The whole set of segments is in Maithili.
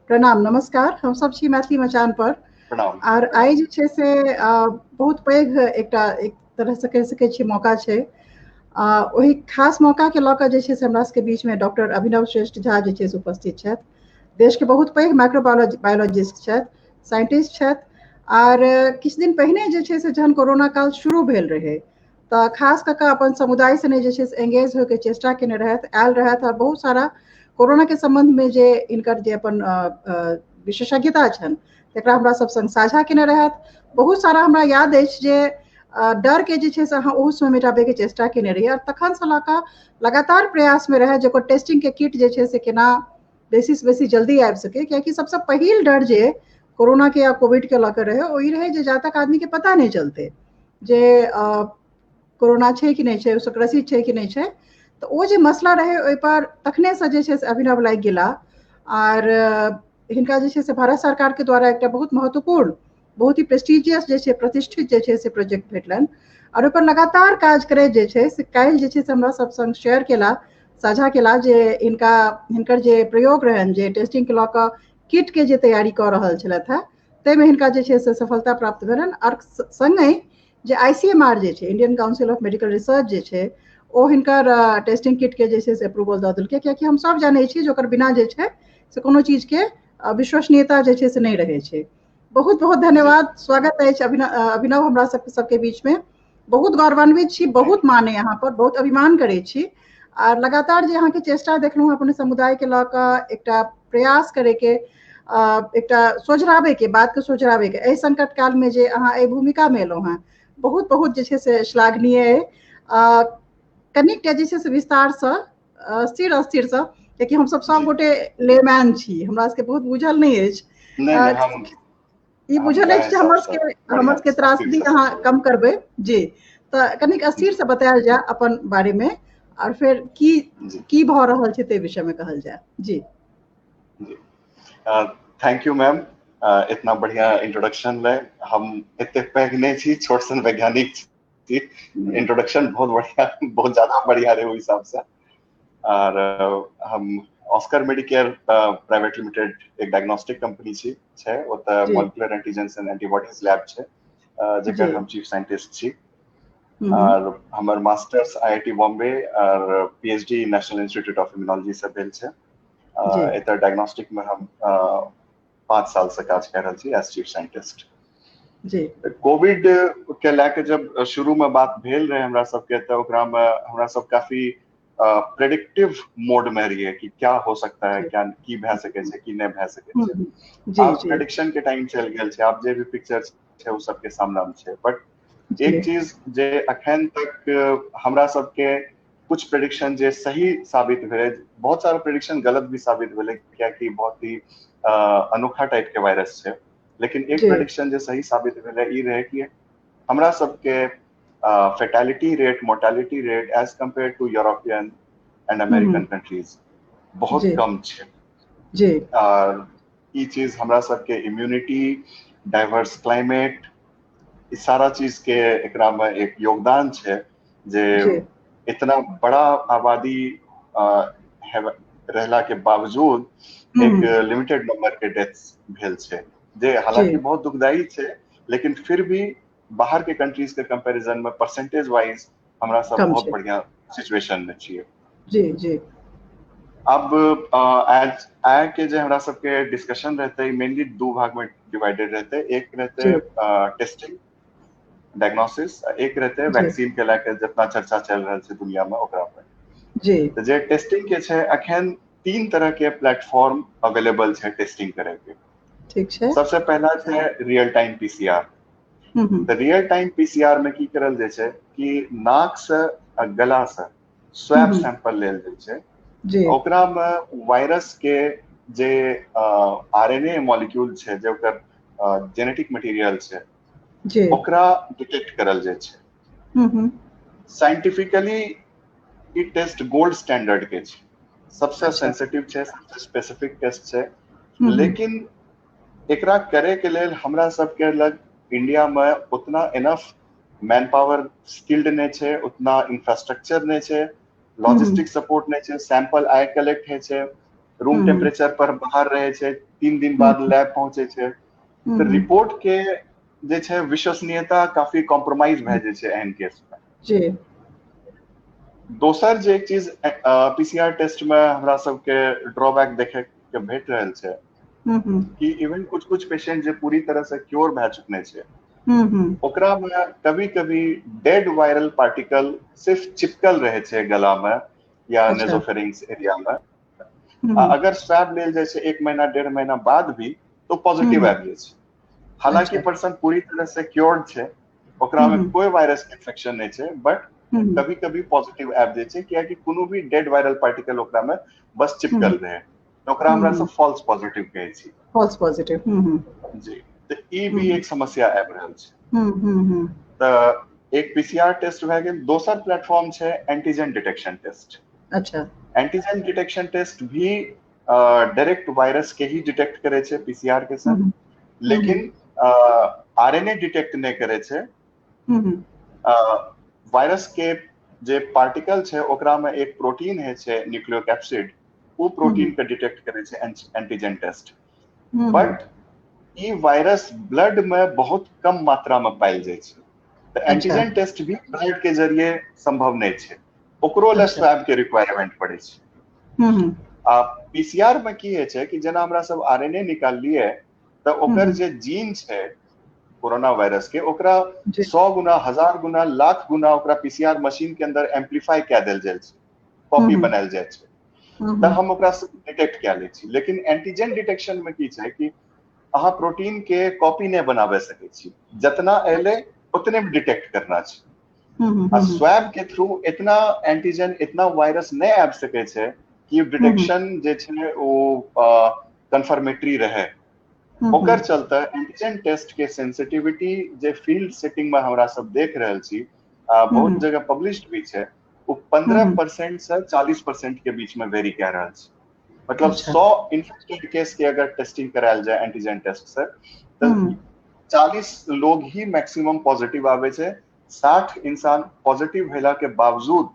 प्रणाम, नमस्कार। हम सब छी मैथिली मचान पर। प्रणाम। आर आइ जे छै से बहुत पैघ एकटा एक तरहसँ कहि सकै छियै मौका छै। ओहि खास मौका के लऽ कऽ जे छै से हमरा सबके बीचमे डॉक्टर अभिनव श्रेष्ठ झा जे छै से उपस्थित छथि। देशके बहुत पैघ माइक्रोबायोलॉजिस्ट छथि, साइंटिस्ट छथि। आर किछु दिन पहिने जे छै से जहन कोरोना काल शुरू भेल रहै तऽ खास कऽ कऽ अपन समुदाय सने जे छै से एंगेज होइके चेष्टा केने रहथि, आयल रहथि आ बहुत सारा कोरोना के सम्बन्धमे जे हिनकर जे अपन विशेषज्ञता छनि तकरा हमरा सब संग साझा केने रहथि। बहुत सारा हमरा याद अछि जे डर के जे छै से अहाँ ओहू समय मिटाबैके चेष्टा केने रहियै आओर तखनसँ लऽ कऽ लगातार प्रयासमे रहै जे ओकर टेस्टिंगके किट जे छै से केना बेसीसँ बेसी जल्दी आबि सकै, कियाकि सबसँ पहिल डर जे कोरोना के या कोविड के लऽ कऽ रहै ओ ई रहै जे जा तक आदमीके पता नहि चलतै जे कोरोना छै कि नहि छै, ओ ग्रसित छै कि नहि छै, तऽ ओ जे मसला रहै ओहिपर तखनेसँ जे छै से अभिनव लागि गेला। आर हिनका जे छै से भारत सरकारके द्वारा एकटा बहुत महत्वपूर्ण, बहुत ही प्रेस्टिजियस जे छै प्रतिष्ठित जे छै से प्रोजेक्ट भेटलनि आओर ओहिपर लगातार काज करैत जे छै से काल्हि जे छै से हमरा सब संग शेयर केला, साझा केला जे हिनका हिनकर जे प्रयोग रहनि जे टेस्टिंगके लऽ कऽ किट के जे तैयारी कऽ रहल छलथि हेँ ताहिमे हिनका जे छै से सफलता प्राप्त भेलनि। आओर सङ्गहि जे ICMR जे छै, Indian council of medical research जे छै, ओ हिनकर टेस्टिंग किट के जे छै से अप्रूवल दऽ देलकै, कियाकि हम सब जानै छी जे ओकर बिना जे छै से कोनो चीजके विश्वसनीयता जे छै से नहि रहै छै। बहुत बहुत धन्यवाद, स्वागत अछि अभिनव हमरा सबके बीचमे। बहुत गौरवान्वित छी, बहुत माने यहाँ पर बहुत अभिमान करै छी आर लगातार जे अहाँके चेष्टा देखलहुँ अपने समुदायके लऽ कऽ एकटा प्रयास करैके, एकटा सोझराबैके, बातके सोझराबैके, एहि संकट कालमे जे अहाँ एहि भूमिकामे एलहुँ हेँ, बहुत बहुत जे छै से श्लाघनीय अइ। कनिकटा जे छै से विस्तारसँ, स्थिर अस्थिरसँ, कियाकि हमसब सब गोटे लेमैन छी, हमरा सबके बहुत बुझल नहि अछि। ई बुझल अछि जे हमर सबके त्रासदी अहाँ कम करबै जी, तऽ कनिक अस्थिरसँ बतायल जाय अपन बारेमे आओर फेर की की भऽ रहल छै ताहि विषयमे कहल जाय। जी जी, thank you ma'am, इतना बढ़िया इंट्रोडक्शन ले। हम एते पैघ नहि छी, छोट सन वैज्ञानिक छी। इंट्रोडक्शन बहुत बढ़िया, बहुत ज्यादा बढ़िया रहे ओहि हिसाब से। और हम ऑस्कर मेडिकेयर प्राइवेट लिमिटेड एक डायग्नोस्टिक कंपनी छी छै, ओतऽ molecular antigens and antibodies lab छै, जेकर हम चीफ साइंटिस्ट छी। और हमर मास्टर्स IIT Bombay और PhD national institute of immunology से भेल छै। एतऽ डायग्नोस्टिक में हम 5 साल से काज कर रहल छी एज चीफ साइंटिस्ट। जी। कोविड के लए के जब शुरू में बात भेल रहे हमरा सबके, तऽ ओकरा में हमरा सब काफी प्रेडिक्टिव मोड में रहिए कि क्या हो सकता है, क्या की भए सकै छै, की नहि भए सकै छै। आब प्रेडिक्शन के टाइम चलि गेल छै, आब जे भी पिक्चर छै ओ सबके सामने में छै। बट एक चीज जे अखन तक हमरा सबके कुछ प्रेडिक्शन जे सही साबित भेलै, बहुत सारा प्रेडिक्शन गलत भी साबित भेलै, कियाकि बहुत ही अनोखा टाइप के वायरस छै। लेकिन एक प्रेडिक्शन जे सही साबित भेलै ई रहै कि हमरा सबके fatality rate, mortality rate as compare to European and American countries बहुत कम छै। जी। और ई चीज हमरा सबके इम्यूनिटी, डाइवर्स क्लाइमेट, ई सारा चीज के एकरा में एक योगदान छै जे इतना बड़ा आबादी रहला के बावजूद एक लिमिटेड नंबर के डेथ्स भेल छै, जे हालांकि बहुत दुखदायी छै, लेकिन फिर भी बाहर के कंट्रीज के कंपैरिजन में परसेंटेज वाइज हमरा सब बहुत बढ़िया सिचुएशन में छियै। जी जी। अब आज आय के जे हमरा सबके डिस्कशन रहते मेनली 2 भाग में डिवाइडेड रहते। एक रहते टेस्टिंग डायग्नोसिस, एक रहते वैक्सीन के लए के जितना चर्चा चल रहल छै दुनिया में ओकरा पर। जी। तऽ जे टेस्टिंग के छै, अखन 3 तरह के प्लेटफॉर्म अवेलेबल छै टेस्टिंग करे के। ठीक छै। सबसे पहला छै रियल टाइम PCR। तऽ रियल टाइम PCR में की करल जाइ छै कि नाक से आ गला से स्वैब सैंपल लेल जाइ छै। ओकरा में वायरस के जे RNA molecule छै, जे ओकर जेनेटिक मटेरियल छै, ओकरा डिटेक्ट करल जाइ छै। साइंटिफिकली ई टेस्ट गोल्ड स्टैंडर्ड के छै, सबसे सेंसिटिव छै, सबसे स्पेसिफिक टेस्ट छै। लेकिन एकरा करे के लेल हमरा सबके लग इंडिया में उतना इनफ मैन पावर स्किल्ड नहि छै, उतना इंफ्रास्ट्रक्चर नहि छै, लॉजिस्टिक सपोर्ट नहि छै। सैंपल आइ कलेक्ट होइ छै, रूम टेम्परेचर पर बाहर रहै छै, 3 दिन बाद लैब पहुंचे छै, तऽ रिपोर्ट के जे छै विश्वसनीयता काफी कॉम्प्रोमाइज भए जाइ छै एहन केस में। जी। दोसर जे एक चीज पीसीआर टेस्ट में हमरा सबके ड्रॉबैक देखे के भेट रहल छै कि इवन कुछ कुछ पेशेंट जे पूरी तरह से क्योर भए चुकने छै, ओकरा में कभी कभी डेड वायरल पार्टिकल सिर्फ चिपकल रहे छै गला में या नेसोफेरिंक्स एरिया में। अगर स्वैब लेल जाइ छै 1 महीना 1.5 महीना बाद भी तो पॉजिटिव आबि जाइ छै। हालांकि पर्सन पूरी तरह से क्योर्ड छै, ओकरा में कोई वायरस के इन्फेक्शन नहीं छै, बट कभी कभी पॉजिटिव आबि जाइ छै, कियाकि कोनो भी डेड वायरल पार्टिकल ओकरा में बस चिपकल रहे, ओकरा हमरा सब फॉल्स पॉजिटिव कहै छी। False positive. जी, तऽ ई भी एक समस्या आबि रहल छै। तऽ एक पीसीआर टेस्ट भए गेल। दोसर प्लेटफॉर्म छै एंटीजन डिटेक्शन टेस्ट। अच्छा। एंटीजन डिटेक्शन टेस्ट भी डायरेक्ट वायरस के ही डिटेक्ट करे छै पीसीआर के संग, लेकिन आरएनए डिटेक्ट नहि करे छै। वायरस के जे पार्टिकल छै ओकरा में एक प्रोटीन है छै न्यूक्लियोकैप्सिड, वो प्रोटीन के डिटेक्ट करे छै एंटीजन टेस्ट। बट ई वायरस ब्लड में बहुत कम मात्रा में पायल जाइ छै, तऽ एंटीजन टेस्ट भी ब्लड के जरिए संभव नहि छै, ओकरो लए स्वैब के रिक्वायरमेंट पड़ै छै। आ पीसीआर में की होइ छै कि जेना हमरा सब आरएनए निकाललियै तऽ ओकर जे जीन छै कोरोना वायरस के, ओकरा 100 गुना 1000 गुना लाख गुना ओकरा पीसीआर मशीन के अंदर एम्पलीफाई कए देल जाइ छै, कॉपी बनायल जाइ छै, तऽ हम ओकरा डिटेक्ट कए लै छी। लेकिन एंटीजन डिटेक्शन में की छै कि अहाँ प्रोटीन के कॉपी नहि बनाबे सकै छी, जितना एलै उतने में डिटेक्ट करना छै। आ स्वैब के थ्रू इतना एंटीजन इतना वायरस नहि आबि सकै छै कि डिटेक्शन जे छै ओ कन्फर्मेटरी रहे। ओकर चलते एंटीजन टेस्ट के सेंसिटिविटी जे फील्ड सेटिंग में हमरा सब देख रहल छी, बहुत जगह पब्लिश्ड भी छै, वो 15% से 40% के बीच में वेरी कए रहल छै। मतलब 100 इन्फेक्टेड केस के अगर टेस्टिंग करायल जाए एंटीजन टेस्ट से तऽ 40 लोग ही मैक्सिमम पॉजिटिव आबै छै, 60 इंसान पॉजिटिव भेला के बावजूद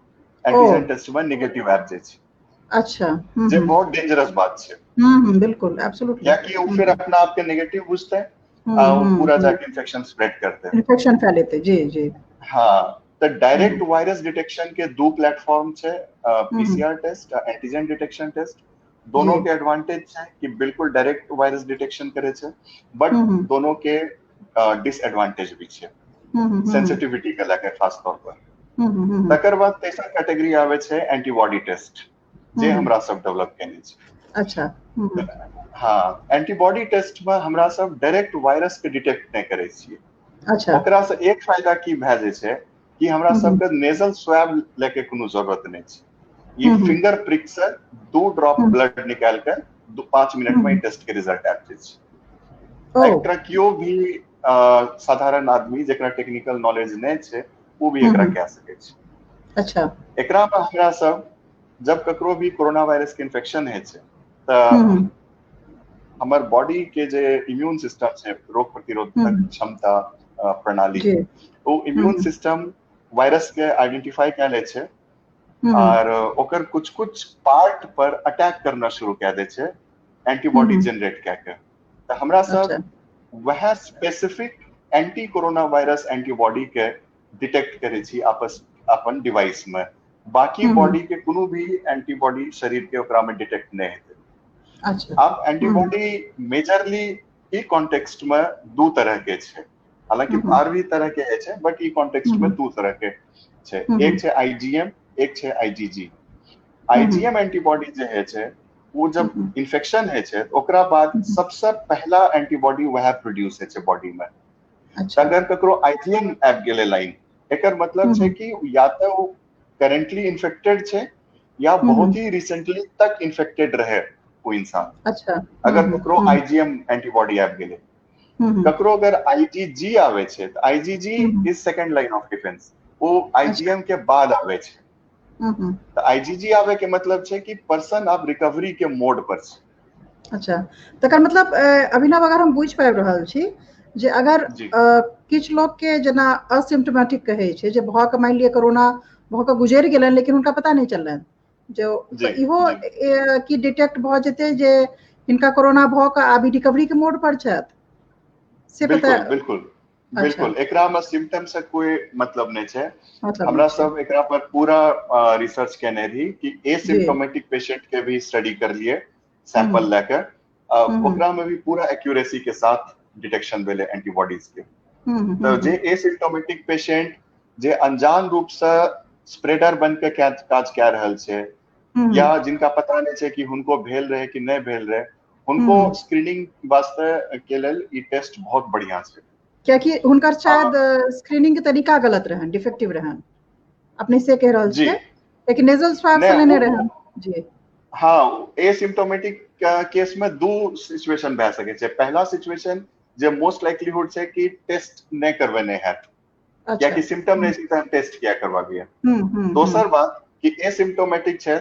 एंटीजन टेस्ट में नेगेटिव आबि जाइ छै। अच्छा, जे बहुत डेंजरस बात छै। बिल्कुल, एब्सोल्युटली। कियाकि वो फिर अपना आप के नेगेटिव बुझते हैं और पूरा जाके इन्फेक्शन स्प्रेड करते हैं, इन्फेक्शन फैलेते। जी जी। हाँ, तऽ डायरेक्ट वायरस डिटेक्शन के 2 प्लेटफॉर्म छै, पीसीआर टेस्ट आ एंटीजन डिटेक्शन टेस्ट। दोनों के एडवांटेज छै कि बिल्कुल डायरेक्ट वायरस डिटेक्शन करे छै, बट दोनों के डिसएडवांटेज भी छै सेंसिटिविटी के लए के खास तौर पर। तकर बाद तेसर कैटेगरी आबै छै एंटीबॉडी टेस्ट, जे हमरा सब डेवलप केने छै। अच्छा। हाँ, एंटीबॉडी टेस्ट में हमरा सब डायरेक्ट वायरस के डिटेक्ट नहि करै छियै। अच्छा। ओकरा से एक फायदा की भए जाइ छै कि हमरा सबके नेजल स्वैब लए के कोनो जरूरत नहि छै। ई फिंगर प्रिक से 2 ड्रॉप ब्लड निकाल के 5 मिनट में टेस्ट के रिजल्ट आबि जाइ छै। एकरा केओ भी साधारण आदमी जेकरा टेक्निकल नॉलेज नहि छै ओ भी एकरा कए सकै छै। अच्छा। एकरा में हमरा सब जब ककरो भी कोरोना वायरस के इन्फेक्शन होइ छै तऽ हमर बॉडी के जे इम्यून सिस्टम छै, रोग प्रतिरोधक क्षमता प्रणाली, ओ इम्यून सिस्टम वायरस के आइडेंटिफाई कए लै छै और ओकर कुछ कुछ पार्ट पर अटैक करना शुरू कए दै छै एंटीबॉडी जनरेट कए के। तऽ हमरा सब वएह specific anti corona virus antibody के डिटेक्ट करै छी आपस अपन डिवाइस में, बाकी बॉडी के कोनो भी एंटीबॉडी शरीर के ओकरा में डिटेक्ट नहि हेतै। अच्छा। आब एंटीबॉडी मेजरली ई कॉन्टेक्स्ट में 2 तरह के छै, हालांकि आर भी तरह के होइ छै, बट ई कॉन्टेक्स्ट में 2 तरह के छै। एक छै आईजीएम, एक छै आईजीजी। आईजीएम एंटीबॉडी जे होइ छै वो जब इन्फेक्शन होइ छै ओकरा बाद सबसे पहला एंटीबॉडी वएह प्रोड्यूस होइ छै बॉडी में। अच्छा। अगर ककरो आईजीएम आबि गेलै लाइन, एकर मतलब छै कि या तऽ ओ करेंटली इन्फेक्टेड छै या बहुत ही रिसेंटली तक इन्फेक्टेड रहे ओ इंसान। अच्छा। अगर ककरो आईजीएम एंटीबॉडी आबि गेलै। ककरो अगर आईजीजी आबै छै तऽ IgG is second line of defence, ओ आईजीएम के बाद आबै छै। तऽ आईजीजी आबै के मतलब छै कि पर्सन आब रिकवरी के मोड पर छै। अच्छा, तकर मतलब अभिनव अगर हम बुझि पाबि रहल छी जे अगर किछु लोक के जेना असिम्टोमेटिक कहै छै, जे भऽ के मानि लिअ कोरोना भऽ के गुजरि गेलनि लेकिन हुनका पता नहि चललनि, जो इहो की डिटेक्ट भऽ जेतै जे हिनका कोरोना भऽ कऽ आब रिकवरी के मोड पर छथि से पता? बिल्कुल बिल्कुल, एकरा में सिम्टम से कोई मतलब नहीं छै। हमरा सब एकरा पर पूरा रिसर्च केने रही कि एसिम्टोमेटिक पेशेंट के भी स्टडी कर लिए सैंपल लेकर, ओकरा में भी पूरा एक्यूरेसी के साथ डिटेक्शन भेलै एंटीबॉडीज के। तो जे एसिम्टोमेटिक पेशेंट जे अनजान रूप से स्प्रेडर बन के काज कए रहल छै या जिनका पता नहीं छै कि हुनको भेल रहे कि नहीं भेल रहे, हुनको स्क्रीनिंग वास्ते के लेल ई टेस्ट बहुत बढ़िया छै। कियाकि हुनकर शायद स्क्रीनिंग के तरीका गलत रहन, डिफेक्टिव रहन, अपने से कह रहल छियै, लेकिन नेजल स्वाब से लेने रहन। जी हाँ, एसिम्टोमेटिक केस में दू सिचुएशन भए सकै छै। पहला सिचुएशन जे मोस्ट लाइकलीहुड छै कि टेस्ट नहीं करवेने हैत, कियाकि सिम्टम नहीं छै तऽ हम टेस्ट किया करवाबियै। दोसर बात कि एसिम्टोमेटिक छै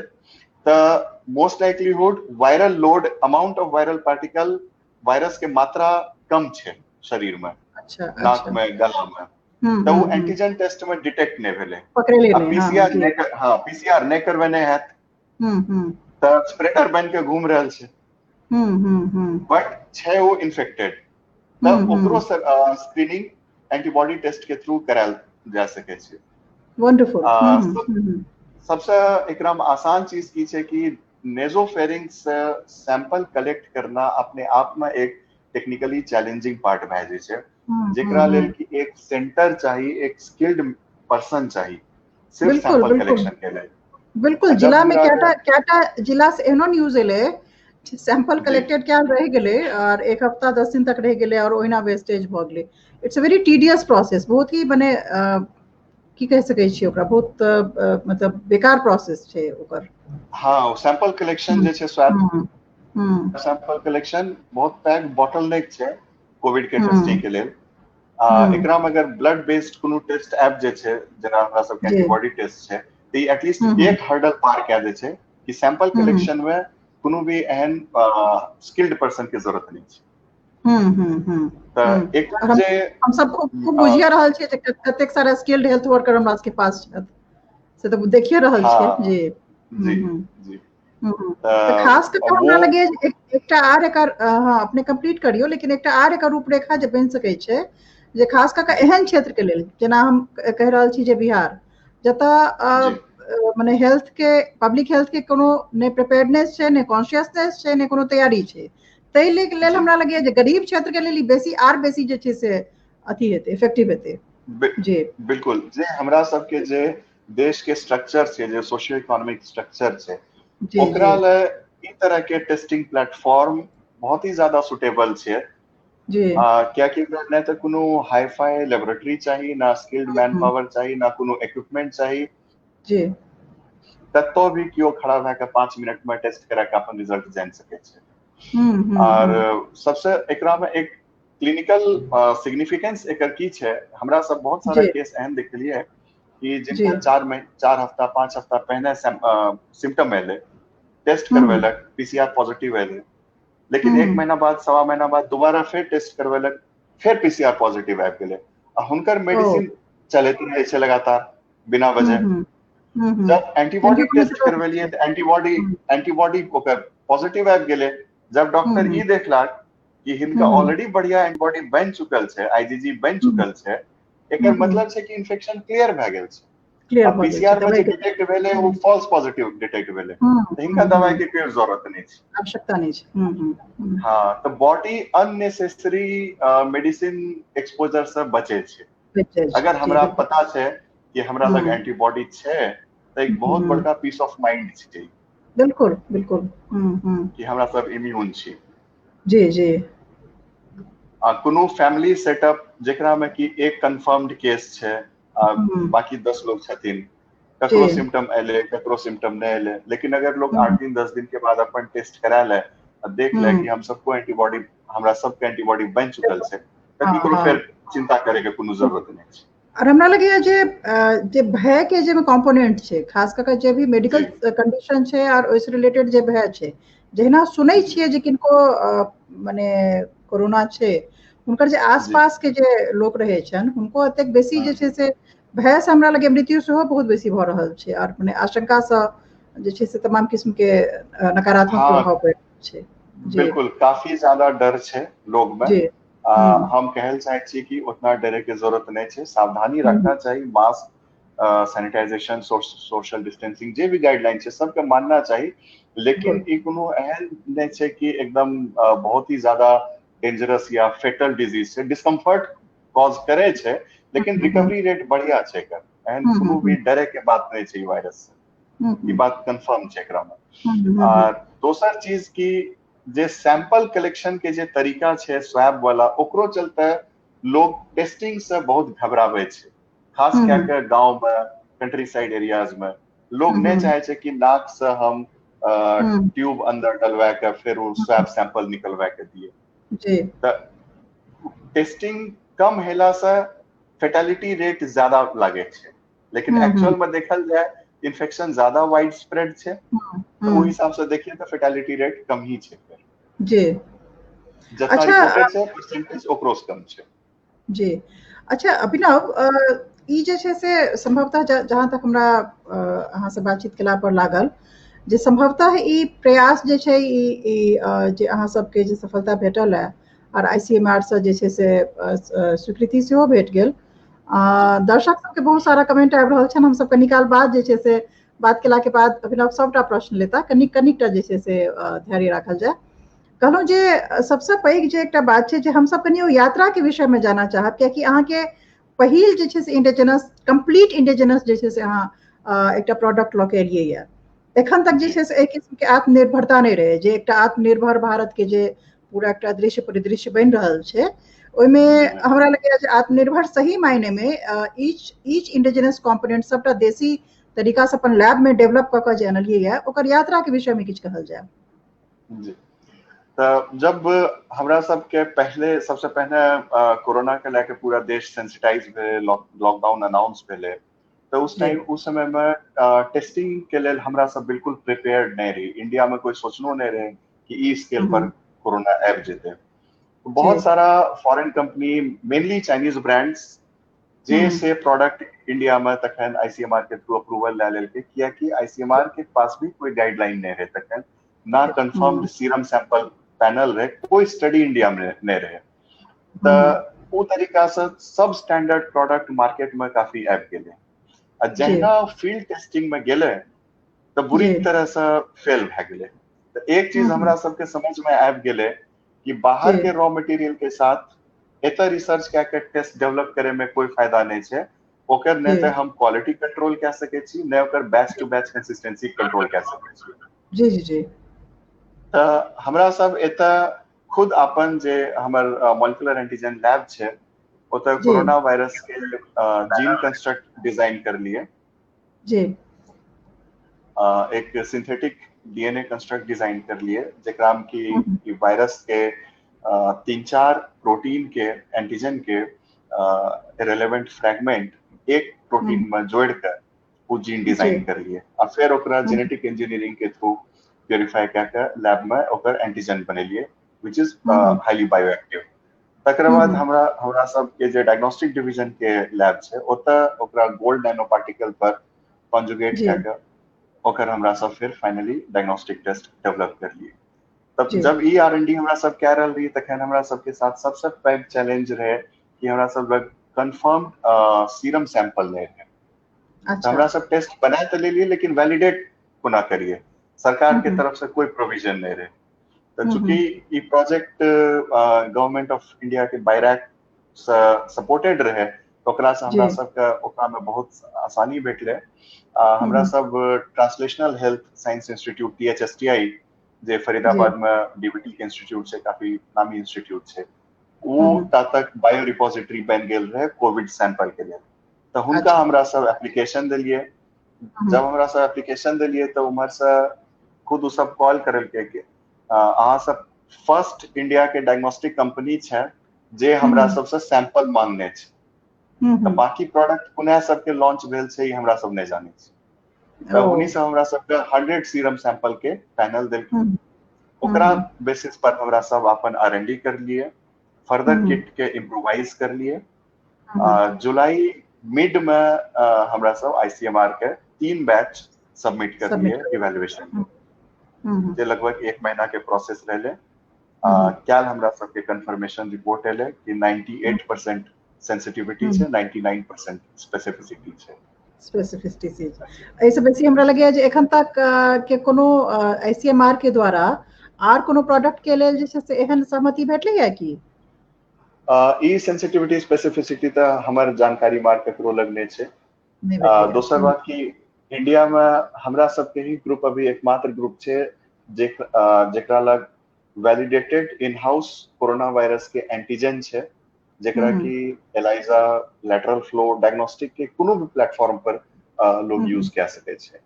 तऽ most likelihood viral load, amount of viral particle, virus के मात्रा कम छै शरीर में, अच्छा, नाक में, गला में, तऽ ओ एंटीजन टेस्ट में डिटेक्ट नहीं भेलै। पीसीआर नहीं, हाँ पीसीआर नहीं करवेने हैत तऽ स्प्रेडर बन के घूम रहल छै, बट छै ओ इन्फेक्टेड, तऽ ओकरो स्क्रीनिंग एंटीबॉडी टेस्ट के थ्रू करायल जा सकै छै। वंडरफुल। सबसे एकरा में आसान चीज की छै कि नेजोफेरिंक्स से सैंपल कलेक्ट करना अपने आप में एक टेक्निकली चैलेंजिंग पार्ट भए जाइ छै, जेकरा लेल कि एक सेंटर चाही, एक स्किल्ड पर्सन चाही सिर्फ सैंपल कलेक्शन के लेल। बिल्कुल, जिला में कैटा जिला से एहनो न्यूज एलै सैंपल कलेक्टेड कयल रहि गेलै और एक हफ्ता 10 दिन तक रहि गेलै और ओहिना वेस्टेज भऽ गेलै। It's a very tedious process, बहुत ही मने की कहि सकै छियै ओकरा, बहुत मतलब बेकार प्रोसेस छै ओकर। हाँ, सैंपल कलेक्शन जे छै स्वैब सैंपल कलेक्शन बहुत पैघ बॉटलनेक छै कोविड के टेस्टिंग के लेल। एकरा में अगर ब्लड बेस्ड कोनो टेस्ट ऐप जे छै, जेना हमरा सबके एंटीबॉडी टेस्ट छै, तऽ ई एटलीस्ट एक हर्डल पार कए दै छै कि सैंपल कलेक्शन में कोनो भी एहन स्किल्ड पर्सन के जरूरत नहीं छै। तऽ एक जे हम सब खूब बुझिए रहल छियै जे कतेक सारा स्किल्ड हेल्थ वर्कर हमरा सबके पास छथि, से तऽ देखिए रहल छियै। जी जी जी। तऽ खास कऽ हमरा लगैए एकटा आर एकर, हाँ अपने कंप्लीट करियौ, लेकिन एकटा आर एकर रूपरेखा जे बनि सकै छै जे खास कऽ एहन क्षेत्र के लेल, जेना हम कहि रहल छी जे बिहार जतऽ मने हेल्थ के, पब्लिक हेल्थ के कोनो नहि प्रिपेयर्डनेस छै, नहि कॉन्शियसनेस छै, नहि कोनो तैयारी छै, ताहि लेल हमरा लगैए जे गरीब क्षेत्र के लेल बेसी आर बेसी जे छै से अथी हेतै, इफेक्टिव हेतै। जी बिल्कुल, जे हमरा सबके जे देश के स्ट्रक्चर छै, जे सोशियो इकोनॉमिक स्ट्रक्चर छै, ओकरा ले ई तरह के टेस्टिंग प्लेटफॉर्म बहुत ही ज्यादा सुटेबल छै। कियाकि नहि तऽ कोनो हाई फाई लेबोरेटरी चाही, ना स्किल्ड मैन पावर चाही, ना कोनो इक्विपमेंट चाही। जी कतौ भी केओ खड़ा भए के 5 मिनट में टेस्ट करा के अपन रिजल्ट जानि सकै छै। और सबसे एकरा में एक क्लिनिकल सिग्निफिकेंस एकर की छै, हमरा सब बहुत सारा केस एहन देखलियै कि जिनका 4 हफ्ता 5 हफ्ता पहले सिम्टम एलै, टेस्ट करवेलक, पीसीआर पॉजिटिव एलै, लेकिन 1 महीना बाद 1.25 महीना बाद दोबारा फेर टेस्ट करवेलक, फेर पीसीआर पॉजिटिव आबि गेलै, आ हुनकर मेडिसिन चलैत रहै छै लगातार बिना वजह। जब एंटीबॉडी टेस्ट करवेलियै तऽ एंटीबॉडी ओकर पॉजिटिव आबि गेलै। जब डॉक्टर ई देखलक कि हिनका ऑलरेडी बढ़िया एंटीबॉडी बनि चुकल छै, आईजीजी बनि चुकल छै, एकर मतलब छै कि इन्फेक्शन क्लियर भए गेल छै। पीसीआर में जे डिटेक्ट भेलै ओ फॉल्स पॉजिटिव डिटेक्ट भेलै, तऽ हिनका दवाई के कोई जरूरत नहीं छै, आवश्यकता नहीं छै। हाँ, तऽ बॉडी अननेसेसरी मेडिसिन एक्सपोजर से बचे छै। अगर हमरा पता छै कि हमरा लग एंटीबॉडी छै तऽ एक बहुत बड़का पीस ऑफ माइंड छै। बिल्कुल बिल्कुल, कि हमरा सब इम्यून छी। जी जी। आ कोनो फैमिली सेटअप जेकरा में कि एक कंफर्म्ड केस छै आ बाकी 10 लोग छथिन, ककरो सिम्टम एले, ककरो सिम्टम नहीं एले, लेकिन अगर लोग 8 दिन 10 दिन के बाद अपन टेस्ट करा ले आ देख ले कि हम सबको एंटीबॉडी, हमरा सबके एंटीबॉडी बन चुकल छै, तऽ ककरो फेर चिंता करे के कोनो जरूरत नहीं छै। और हमरा लगैए जे जे भय के जे कॉम्पोनेंट छै, खास कऽ जे भी मेडिकल कंडीशन छै और ओहिसँ रिलेटेड जे भय छै, जहिना सुनै छियै जे किनको मने कोरोना छै, हुनकर जे आसपास के जे लोक रहै छनि हुनको एतेक बेसी जे छै से भय से हमरा लगैए मृत्यु सेहो बहुत बेसी भऽ रहल छै, और मने आशंकासँ जे छै से तमाम किस्म के नकारात्मक प्रभाव पड़ि छै। बिल्कुल, काफी ज्यादा डर छै लोग में। हम कहल चाहे छी कि उतना डरे के जरूरत नहीं छै, सावधानी रखना चाहिए, मास्क, सैनिटाइजेशन, सोशल डिस्टेंसिंग जे भी गाइडलाइन छै सबके मानना चाही, लेकिन ई कोनो एहन नहि छै कि एकदम बहुत ही ज्यादा डेंजरस या फेटल डिजीज छै। डिस्कम्फर्ट कॉज करे छै, लेकिन रिकवरी रेट बढ़िया छै एकर, एहन कोनो भी डरे के बात नहीं छै ई वायरस से, ई बात कंफर्म छै एकरा में। आ दोसर चीज की जे सैंपल कलेक्शन के जे तरीका छै स्वैब वाला, ओकरो चलते लोग टेस्टिंग से बहुत घबरावे छै, खास कए के गांव में, कंट्री साइड एरियाज में लोग नहीं चाहे छै कि नाक से हम ट्यूब अंदर डलवा के फिर वो स्वैब सैंपल निकलवा के दिए। त टेस्टिंग कम हेला से फेटेलिटी रेट ज्यादा लागे छै, लेकिन एक्चुअल में देखल जाए इन्फेक्शन ज्यादा वाइड स्प्रेड छै, तो ओहि हिसाब से देखिए तो फेटेलिटी रेट कम ही छै। जी, जितना रिपोर्टेड छै परसेंटेज ओकरो से कम छै। जी अच्छा अभिनव, ई जे छै से संभवतः जहाँ तक हमरा अहाँ से बातचीत केला पर लागल जे संभवतः ई प्रयास जे छै ई जे अहाँ सबके जे सफलता भेटल है और ICMR से जे छै से स्वीकृति सेहो भेट गेल। दर्शक सबके बहुत सारा कमेंट आबि रहल छनि, हमसब कनी काल बाद जे छै से बात केला के बाद अभिनव सबटा प्रश्न लेता, कनिक कनिकटा जे छै से धैर्य राखल जाय। कहलहुँ जे सबसँ पैघ जे एकटा बात छै जे हमसब कनि ओ यात्रा के विषय में जानऽ चाहब, कियाकि अहाँके पहिल जे छै से इंडिजिनस, कम्प्लीट इंडिजिनस जे छै से अहाँ एकटा प्रोडक्ट लऽ के एलियै ये। एखन तक जे छै से एहि किस्म के आत्मनिर्भरता नहि रहै, जे एकटा आत्मनिर्भर भारत के जे पूरा एकटा दृश्य परिदृश्य बनि रहल छै, ओहिमे हमरा लगैया जे आत्मनिर्भर सही मायने में ईच इंडिजिनस कॉम्पोनेंट सबटा देसी तरीका से अपन लैब में डेवलप कऽ के जे अनलियै ये, ओकर यात्रा के विषय में किछु कहल जाय। जी, तऽ जब हमरा सबके पहले सबसे पहले कोरोना के लए के पूरा देश सेंसिटाइज भेलै, लॉकडाउन अनाउंस भेलै, तऽ उस टाइम उस समय में टेस्टिंग के लेल हमरा सब बिल्कुल प्रिपेयर्ड नहीं रही। इंडिया में कोई सोचनो नहीं रहे कि ई स्केल पर कोरोना आबि जेतै। बहुत सारा foreign company, mainly Chinese brands, जे से प्रोडक्ट इंडिया में तखन ICMR के थ्रू अप्रूवल लए लेलकै, कियाकि ICMR के पास भी कोई गाइडलाइन नहीं रहे तखन, ना कंफर्म्ड सीरम सैंपल पैनल रहे, कोई स्टडी इंडिया में नहीं रहे। तऽ ओ तरीका से सब स्टैंडर्ड प्रोडक्ट मार्केट में काफी आबि गेलै, आ जहिना फील्ड टेस्टिंग में गेलै तऽ बुरी तरह से फेल भए गेलै। तऽ एक चीज हमरा सबके समझ में आबि गेलै कि बाहर के रॉ मटेरियल के साथ एतऽ रिसर्च कए के टेस्ट डेवलप करे में कोई फायदा नहीं छै, ओकर नहि तऽ हम क्वालिटी कंट्रोल कए सकै छी, नहि ओकर batch to batch consistency control कए सकै छी। जी जी जी। तऽ हमरा सब एतऽ खुद अपन जे हमर मॉलिक्यूलर एंटीजन लैब छै, ओतऽ कोरोना वायरस के जीन कंस्ट्रक्ट डिजाइन करलिए। जी। एक सिंथेटिक डीएनए कंस्ट्रक्ट डिजाइन करलिए, जेकरा में कि वायरस के 3-4 प्रोटीन के एंटीजन के रेलेवेंट फ्रैगमेंट एक प्रोटीन में जोड़ के वो जीन डिजाइन करलिए, आ फिर ओकरा जेनेटिक इंजीनियरिंग के थ्रू प्योरीफाई कए के लैब में ओकर एंटीजन बनेलिए, which is highly bioactive. तकर बाद हमरा हमरा सबके जे डायग्नोस्टिक डिवीजन के लैब छै, ओतऽ ओकरा गोल्ड नैनो पार्टिकल पर कॉन्जुगेट कए के ओकर हमरा सब फिर फाइनली डायग्नोस्टिक टेस्ट डेवलप करलिए। तब जब ई R&D हमरा सब कए रहल रही, तखन हमरा सबके साथ सबसे पैघ चैलेंज रहे कि हमरा सब लग कंफर्म सीरम सैंपल नहीं रहे। अच्छा। हमरा सब टेस्ट बना तऽ लेलिए, लेकिन वैलिडेट कोना करिए, सरकार के तरफ से कोई प्रोविजन नहीं रहे। तऽ चूंकि ई प्रोजेक्ट गवर्नमेंट ऑफ इंडिया के बायरैक से सपोर्टेड रहे, तो ओकरा से हमरा सबके ओकरा में बहुत आसानी भेटलै। हमरा सब translational health science institute THSTI जे फरीदाबाद में डीबीटी के इंस्टीट्यूट छै, काफी नामी इंस्टीट्यूट छै, ओ ता तक बायो रिपोजिटरी बनि गेल रहे कोविड सैंपल के लेल। तऽ हुनका हमरा सब एप्लीकेशन देलिए। जब हमरा सब एप्लीकेशन देलिए तऽ उम्हर से खुद ओ सब कॉल करलकै कि अहाँ सब फर्स्ट इंडिया के डायग्नोस्टिक कंपनी छै जे हमरा सबसे सैंपल मांगने छै, तऽ बाकी प्रोडक्ट पुनः सबके लॉन्च भेल छै ई हमरा सब नहि जानै छी। तऽ उन्हीं से हमरा सबके 100 सीरम सैंपल के पैनल देलखिन, ओकरा बेसिस पर हमरा सब अपन R&D करलिए, फर्दर किट के इम्प्रोवाइज करलिए। जुलाई मिड में हमरा सब ICMR के 3 बैच सबमिट सबमिट करलिए कर इवेल्युएशन, हम्म, हम्म, जे लगभग 1 महीना के प्रोसेस रहले। हम्म, काल्हि हमरा सबके कंफर्मेशन रिपोर्ट एलै कि 98% सेंसिटिविटी हम्म। छै, 99% स्पेसिफिसिटी छै। स्पेसिफिसिटी एहिसँ बेसी हमरा लगैया जे एखन तक के कोनो आईसीएमआर के द्वारा आर कोनो प्रोडक्ट के लेल जे छै से एहन सहमति भेटलैया की? ई सेंसिटिविटी स्पेसिफिसिटी तऽ हमर जानकारी मे ककरो लग नहि छै। नहि भेटलैया। दोसर बात कि इंडिया में हमरा सबके ही ग्रुप अभी एकमात्र ग्रुप छै जेकरा लग validated in house corona virus के एंटीजन छै, जेकरा कि एलाइजा, लेटरल फ्लो, डायग्नोस्टिक के कोनो भी प्लेटफॉर्म पर लोग यूज कए सकै छै।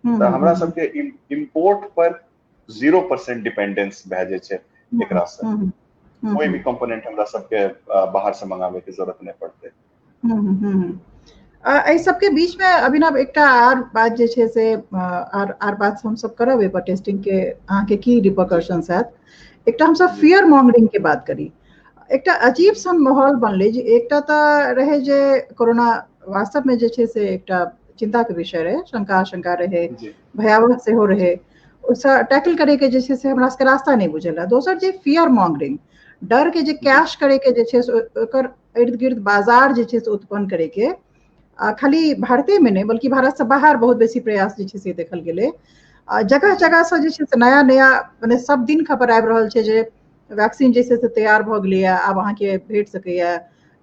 तऽ हमरा सबके इम्पोर्ट पर 0% डिपेंडेंस भए जाइ छै एकरा से। कोई भी कंपोनेंट हमरा सबके बाहर से मंगावे के जरूरत नहीं पड़तै। एहि सबके बीच में अभिनव एकटा आर बात जे छै से आर बात हमसब करब एहि पर टेस्टिंग के अहाँके की रिपरकशंस हैत। एकटा हमसब फियर मॉन्गरिंग के बात करी। एकटा अजीब सन माहौल बनलै जे एकटा तऽ रहै जे कोरोना वास्तव में जे छै से एकटा चिंता के विषय रहै, शंका आशंका रहै, भयावह सेहो रहै, ओहिसँ टैकल करैके जे छै से हमरा सबके रास्ता नहि बुझल रहै। दोसर जे फियर मॉन्गरिंग, डर के जे कैश करैके जे छै से ओकर इर्द गिर्द बाजार जे छै से उत्पन्न करैके, खाली भारते में नहि बल्कि भारत से बाहर बहुत बेसी प्रयास जे छै से देखल गेलै। जगह जगह से जे छै से नया नया मने सब दिन खबर आबि रहल छै जे वैक्सीन जे छै से तैयार भऽ गेलैए, आब अहाँके भेट सकैए।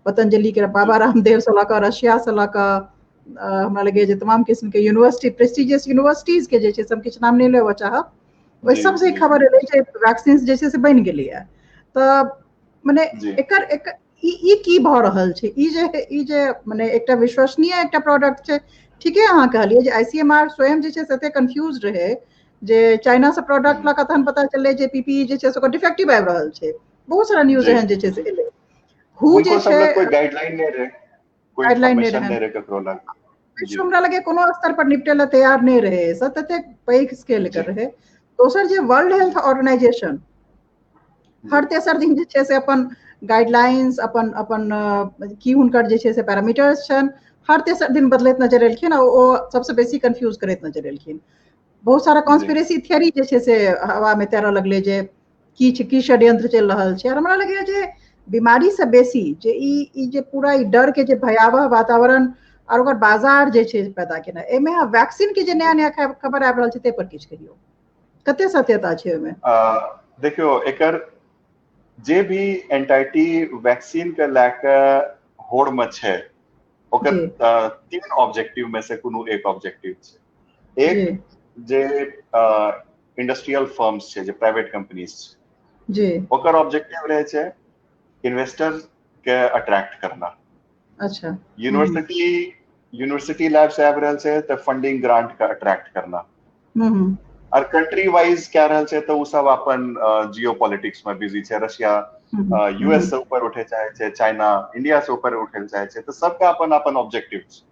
पतंजलि के बाबा रामदेव से लऽ कऽ रशिया से लऽ कऽ हमरा लगैए जे तमाम किस्म के यूनिवर्सिटी, प्रेस्टिजियस यूनिवर्सिटीज के जे छै से हम किछु नाम नहि लेबऽ चाहब, ओहि सबसे खबर एलै जे वैक्सीन जे छै से बनि गेलैए। तऽ मने एकर ई की भऽ रहल छै? ई जे मने एकटा विश्वसनीय एकटा प्रोडक्ट छै। ठीके अहाँ कहलियै जे आईसीएमआर स्वयं जे छै से एते कंफ्यूज रहै जे चाइना से प्रोडक्ट लऽ कऽ तहन पता चललै जे पीपीई जे छै से ओकर डिफेक्टिव आबि रहल छै। बहुत सारा न्यूज एहन जे छै से एलै। हु जे छै कोई गाइडलाइन नहि रहै, कोई इन्फॉर्मेशन नहि रहै ककरो लग। विश्व हमरा लगे कोनो स्तर पर निपटै लए तैयार नहि रहै, सब ततेक पैघ स्केल के रहै। दोसर जे वर्ल्ड हेल्थ ऑर्गेनाइजेशन हर तेसर दिन जे छै से अपन गाइडलाइंस, अपन अपन की हुनकर जे छै से पैरामीटर्स छनि, हर तेसर दिन बदलैत नजर एलखिन आ ओ सबसँ बेसी कन्फ्यूज करैत नजर एलखिन। बहुत सारा कॉन्स्पिरेसी थियरी जे छै से हवा में तैरऽ लगलै जे की छै, की षड्यंत्र चलि रहल छै। और हमरा लगैया जे बीमारी से बेसी जे ई जे पूरा ई डर के जे भयावह वातावरण और ओकर बाजार जे छै पैदा केनाइ, एहिमे वैक्सीन के जे नया नया खबर आबि रहल छै ताहि पर किछु कहियौ, कते सत्यता छै ओहिमे? देखियौ, एकर जे भी एंटाइटी वैक्सीन के लए के होड़ में छै ओकर 3 ऑब्जेक्टिव में से कोनो एक ऑब्जेक्टिव छै। एक जे इंडस्ट्रियल फर्म्स छै, जे प्राइवेट कंपनीज छै जी, ओकर ऑब्जेक्टिव रहै छै इन्वेस्टर के अट्रैक्ट करना। अच्छा, यूनिवर्सिटी लैब से आबि रहल छै तऽ फंडिंग ग्रांट के अट्रैक्ट करना। और कंट्री वाइज कह रहल छै तऽ ओ सब अपन जियो पॉलिटिक्स में बिजी छै। रशिया यूएस से ऊपर उठे चाहे छै, चाइना इंडिया से ऊपर उठे चाहे छै, तऽ सबका अपन अपन ऑब्जेक्टिव छै।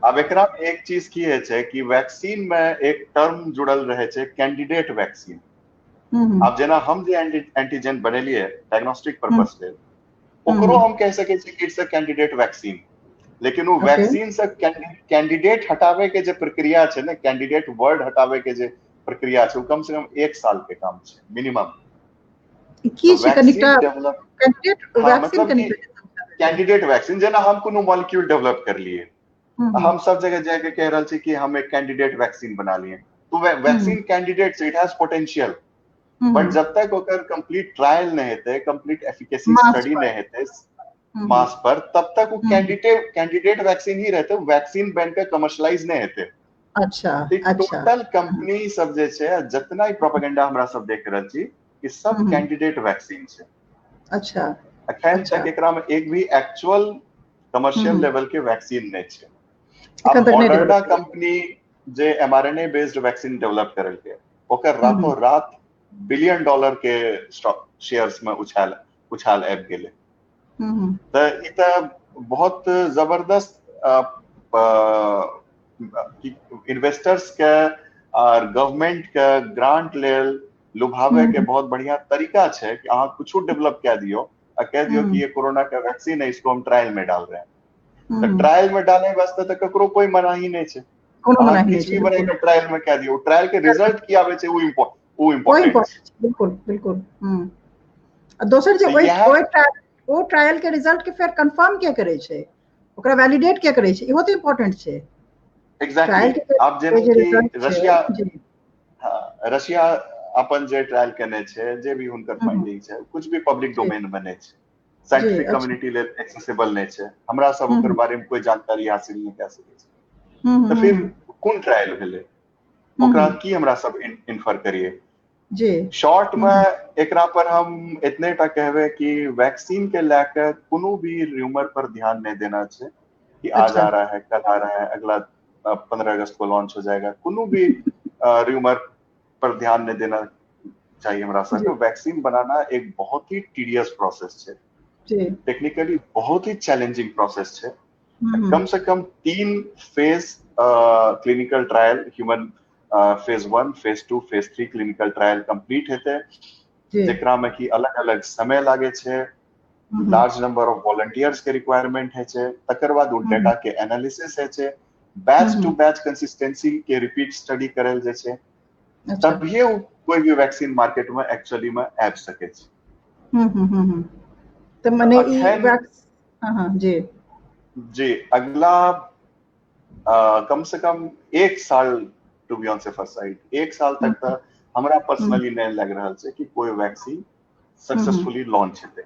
आब एकरा एक चीज की होइ छै कि वैक्सीन में एक टर्म जुड़ल रहे छै, कैंडिडेट वैक्सीन। आब जेना हम जे एंटीजन बनेलियै डायग्नोस्टिक पर्पस लेल, ओकरो हम कहि सकै छियै कि it's a candidate vaccine. लेकिन वो वैक्सीन से कैंडिडेट हटावे के जे प्रक्रिया छै ने, कैंडिडेट वर्ड हटावे के जे प्रक्रिया छै, वो कम से कम 1 साल के काम छै मिनिमम। की छै कनिटा कैंडिडेट वैक्सीन? कैंडिडेट वैक्सीन जेना हम कोनो मॉलिक्यूल डेवलप कर लिए, हम सब जगह जाके कह रहल छी कि हम एक कैंडिडेट वैक्सीन बना लिए, तो वैक्सीन कैंडिडेट छै, it has potential, but जब तक ओकर कंप्लीट ट्रायल नहीं हेतै, कंप्लीट एफिकेसी स्टडी नहीं हेतै मास पर, तब तक वो कैंडिडेट वैक्सीन ही रहते, वैक्सीन बन के कमर्शलाइज नहीं हेतै। अच्छा, अच्छा। टोटल कंपनी सब जे छै, जितना ही प्रोपेगेंडा हमरा सब देख रहल छी, ई सब कैंडिडेट वैक्सीन छै। अच्छा, अखन तक एकरा में एक भी एक्चुअल कमर्शियल लेवल के वैक्सीन नहीं छै। अब मॉडर्ना कंपनी जे एमआरएनए बेस्ड वैक्सीन डेवलप करलकै, ओकर रातों रात $1 बिलियन के स्टॉक शेयर्स में उछाल उछाल आबि गेलै। तऽ ई तऽ बहुत जबरदस्त इन्वेस्टर्स के और गवर्नमेंट के ग्रांट लेल लुभावे के बहुत बढ़िया तरीका छै कि अहाँ कुछो डेवलप कए दियौ आ कह दियौ कि ये कोरोना का वैक्सीन है, इसको हम ट्रायल में डाल रहे हैं। तऽ ट्रायल में डाले वास्ते तऽ ककरो कोई मनाही नहि छै। कोनो मनाही नहि छै। बना के ट्रायल में कह दियौ, ट्रायल के रिजल्ट की आबै छै ओ इम्पोर्टेंट। बिल्कुल बिल्कुल। आ दोसर जे ओहि ओ ट्रायल के रिजल्ट के फेर कंफर्म के करै छै, ओकरा वैलिडेट के करै छै, इहो तऽ इम्पोर्टेंट छै। एग्जैक्टली। आब जेना कि रशिया, हां, रशिया अपन जे ट्रायल केने छै, जे भी हुनकर फाइंडिंग छै, कुछ भी पब्लिक डोमेन में नहि छै, साइंटिफिक कम्युनिटी लेल एक्सेसिबल नहि छै, हमरा सब ओकर बारे में कोई जानकारी हासिल नहि कए सकै छी। तऽ फिर कोन ट्रायल भेलै, ओकरा की हमरा सब इन्फर करिए? जी, शॉर्ट में एकरा पर हम इतने टा कहबै कि वैक्सीन के लए कोनो भी र्यूमर पर ध्यान नहीं देना छै कि आज आ रहा है, कल आ रहा है, अगला 15 अगस्त को लॉन्च हो जाएगा। कोनो भी र्यूमर पर ध्यान नहीं देना चाहिए हमरा सबके। वैक्सीन बनाना एक बहुत ही टीडियस प्रोसेस है, टेक्निकली बहुत ही चैलेंजिंग प्रोसेस है। कम से कम 3 phase clinical trial, human phase 1, phase 2, phase 3 clinical trial complete हेतै, जेकरा में कि अलग अलग समय लागे छै, लार्ज नंबर ऑफ वॉलंटियर्स के रिक्वायरमेंट है छै, तकर बाद ओ डेटा के एनालिसिस है छै, बैच टू बैच कंसिस्टेंसी के रिपीट स्टडी करल जाइ छै, तभिए कोई भी वैक्सीन मार्केट में एक्चुअली में आबि सकै छै। तऽ मने ई हां जी जी अगला कम से कम 1 साल, to be on safer side, 1 साल तक तऽ हमरा पर्सनली नहीं लग रहा है कि कोई वैक्सीन सक्सेसफुली लॉन्च हेतै।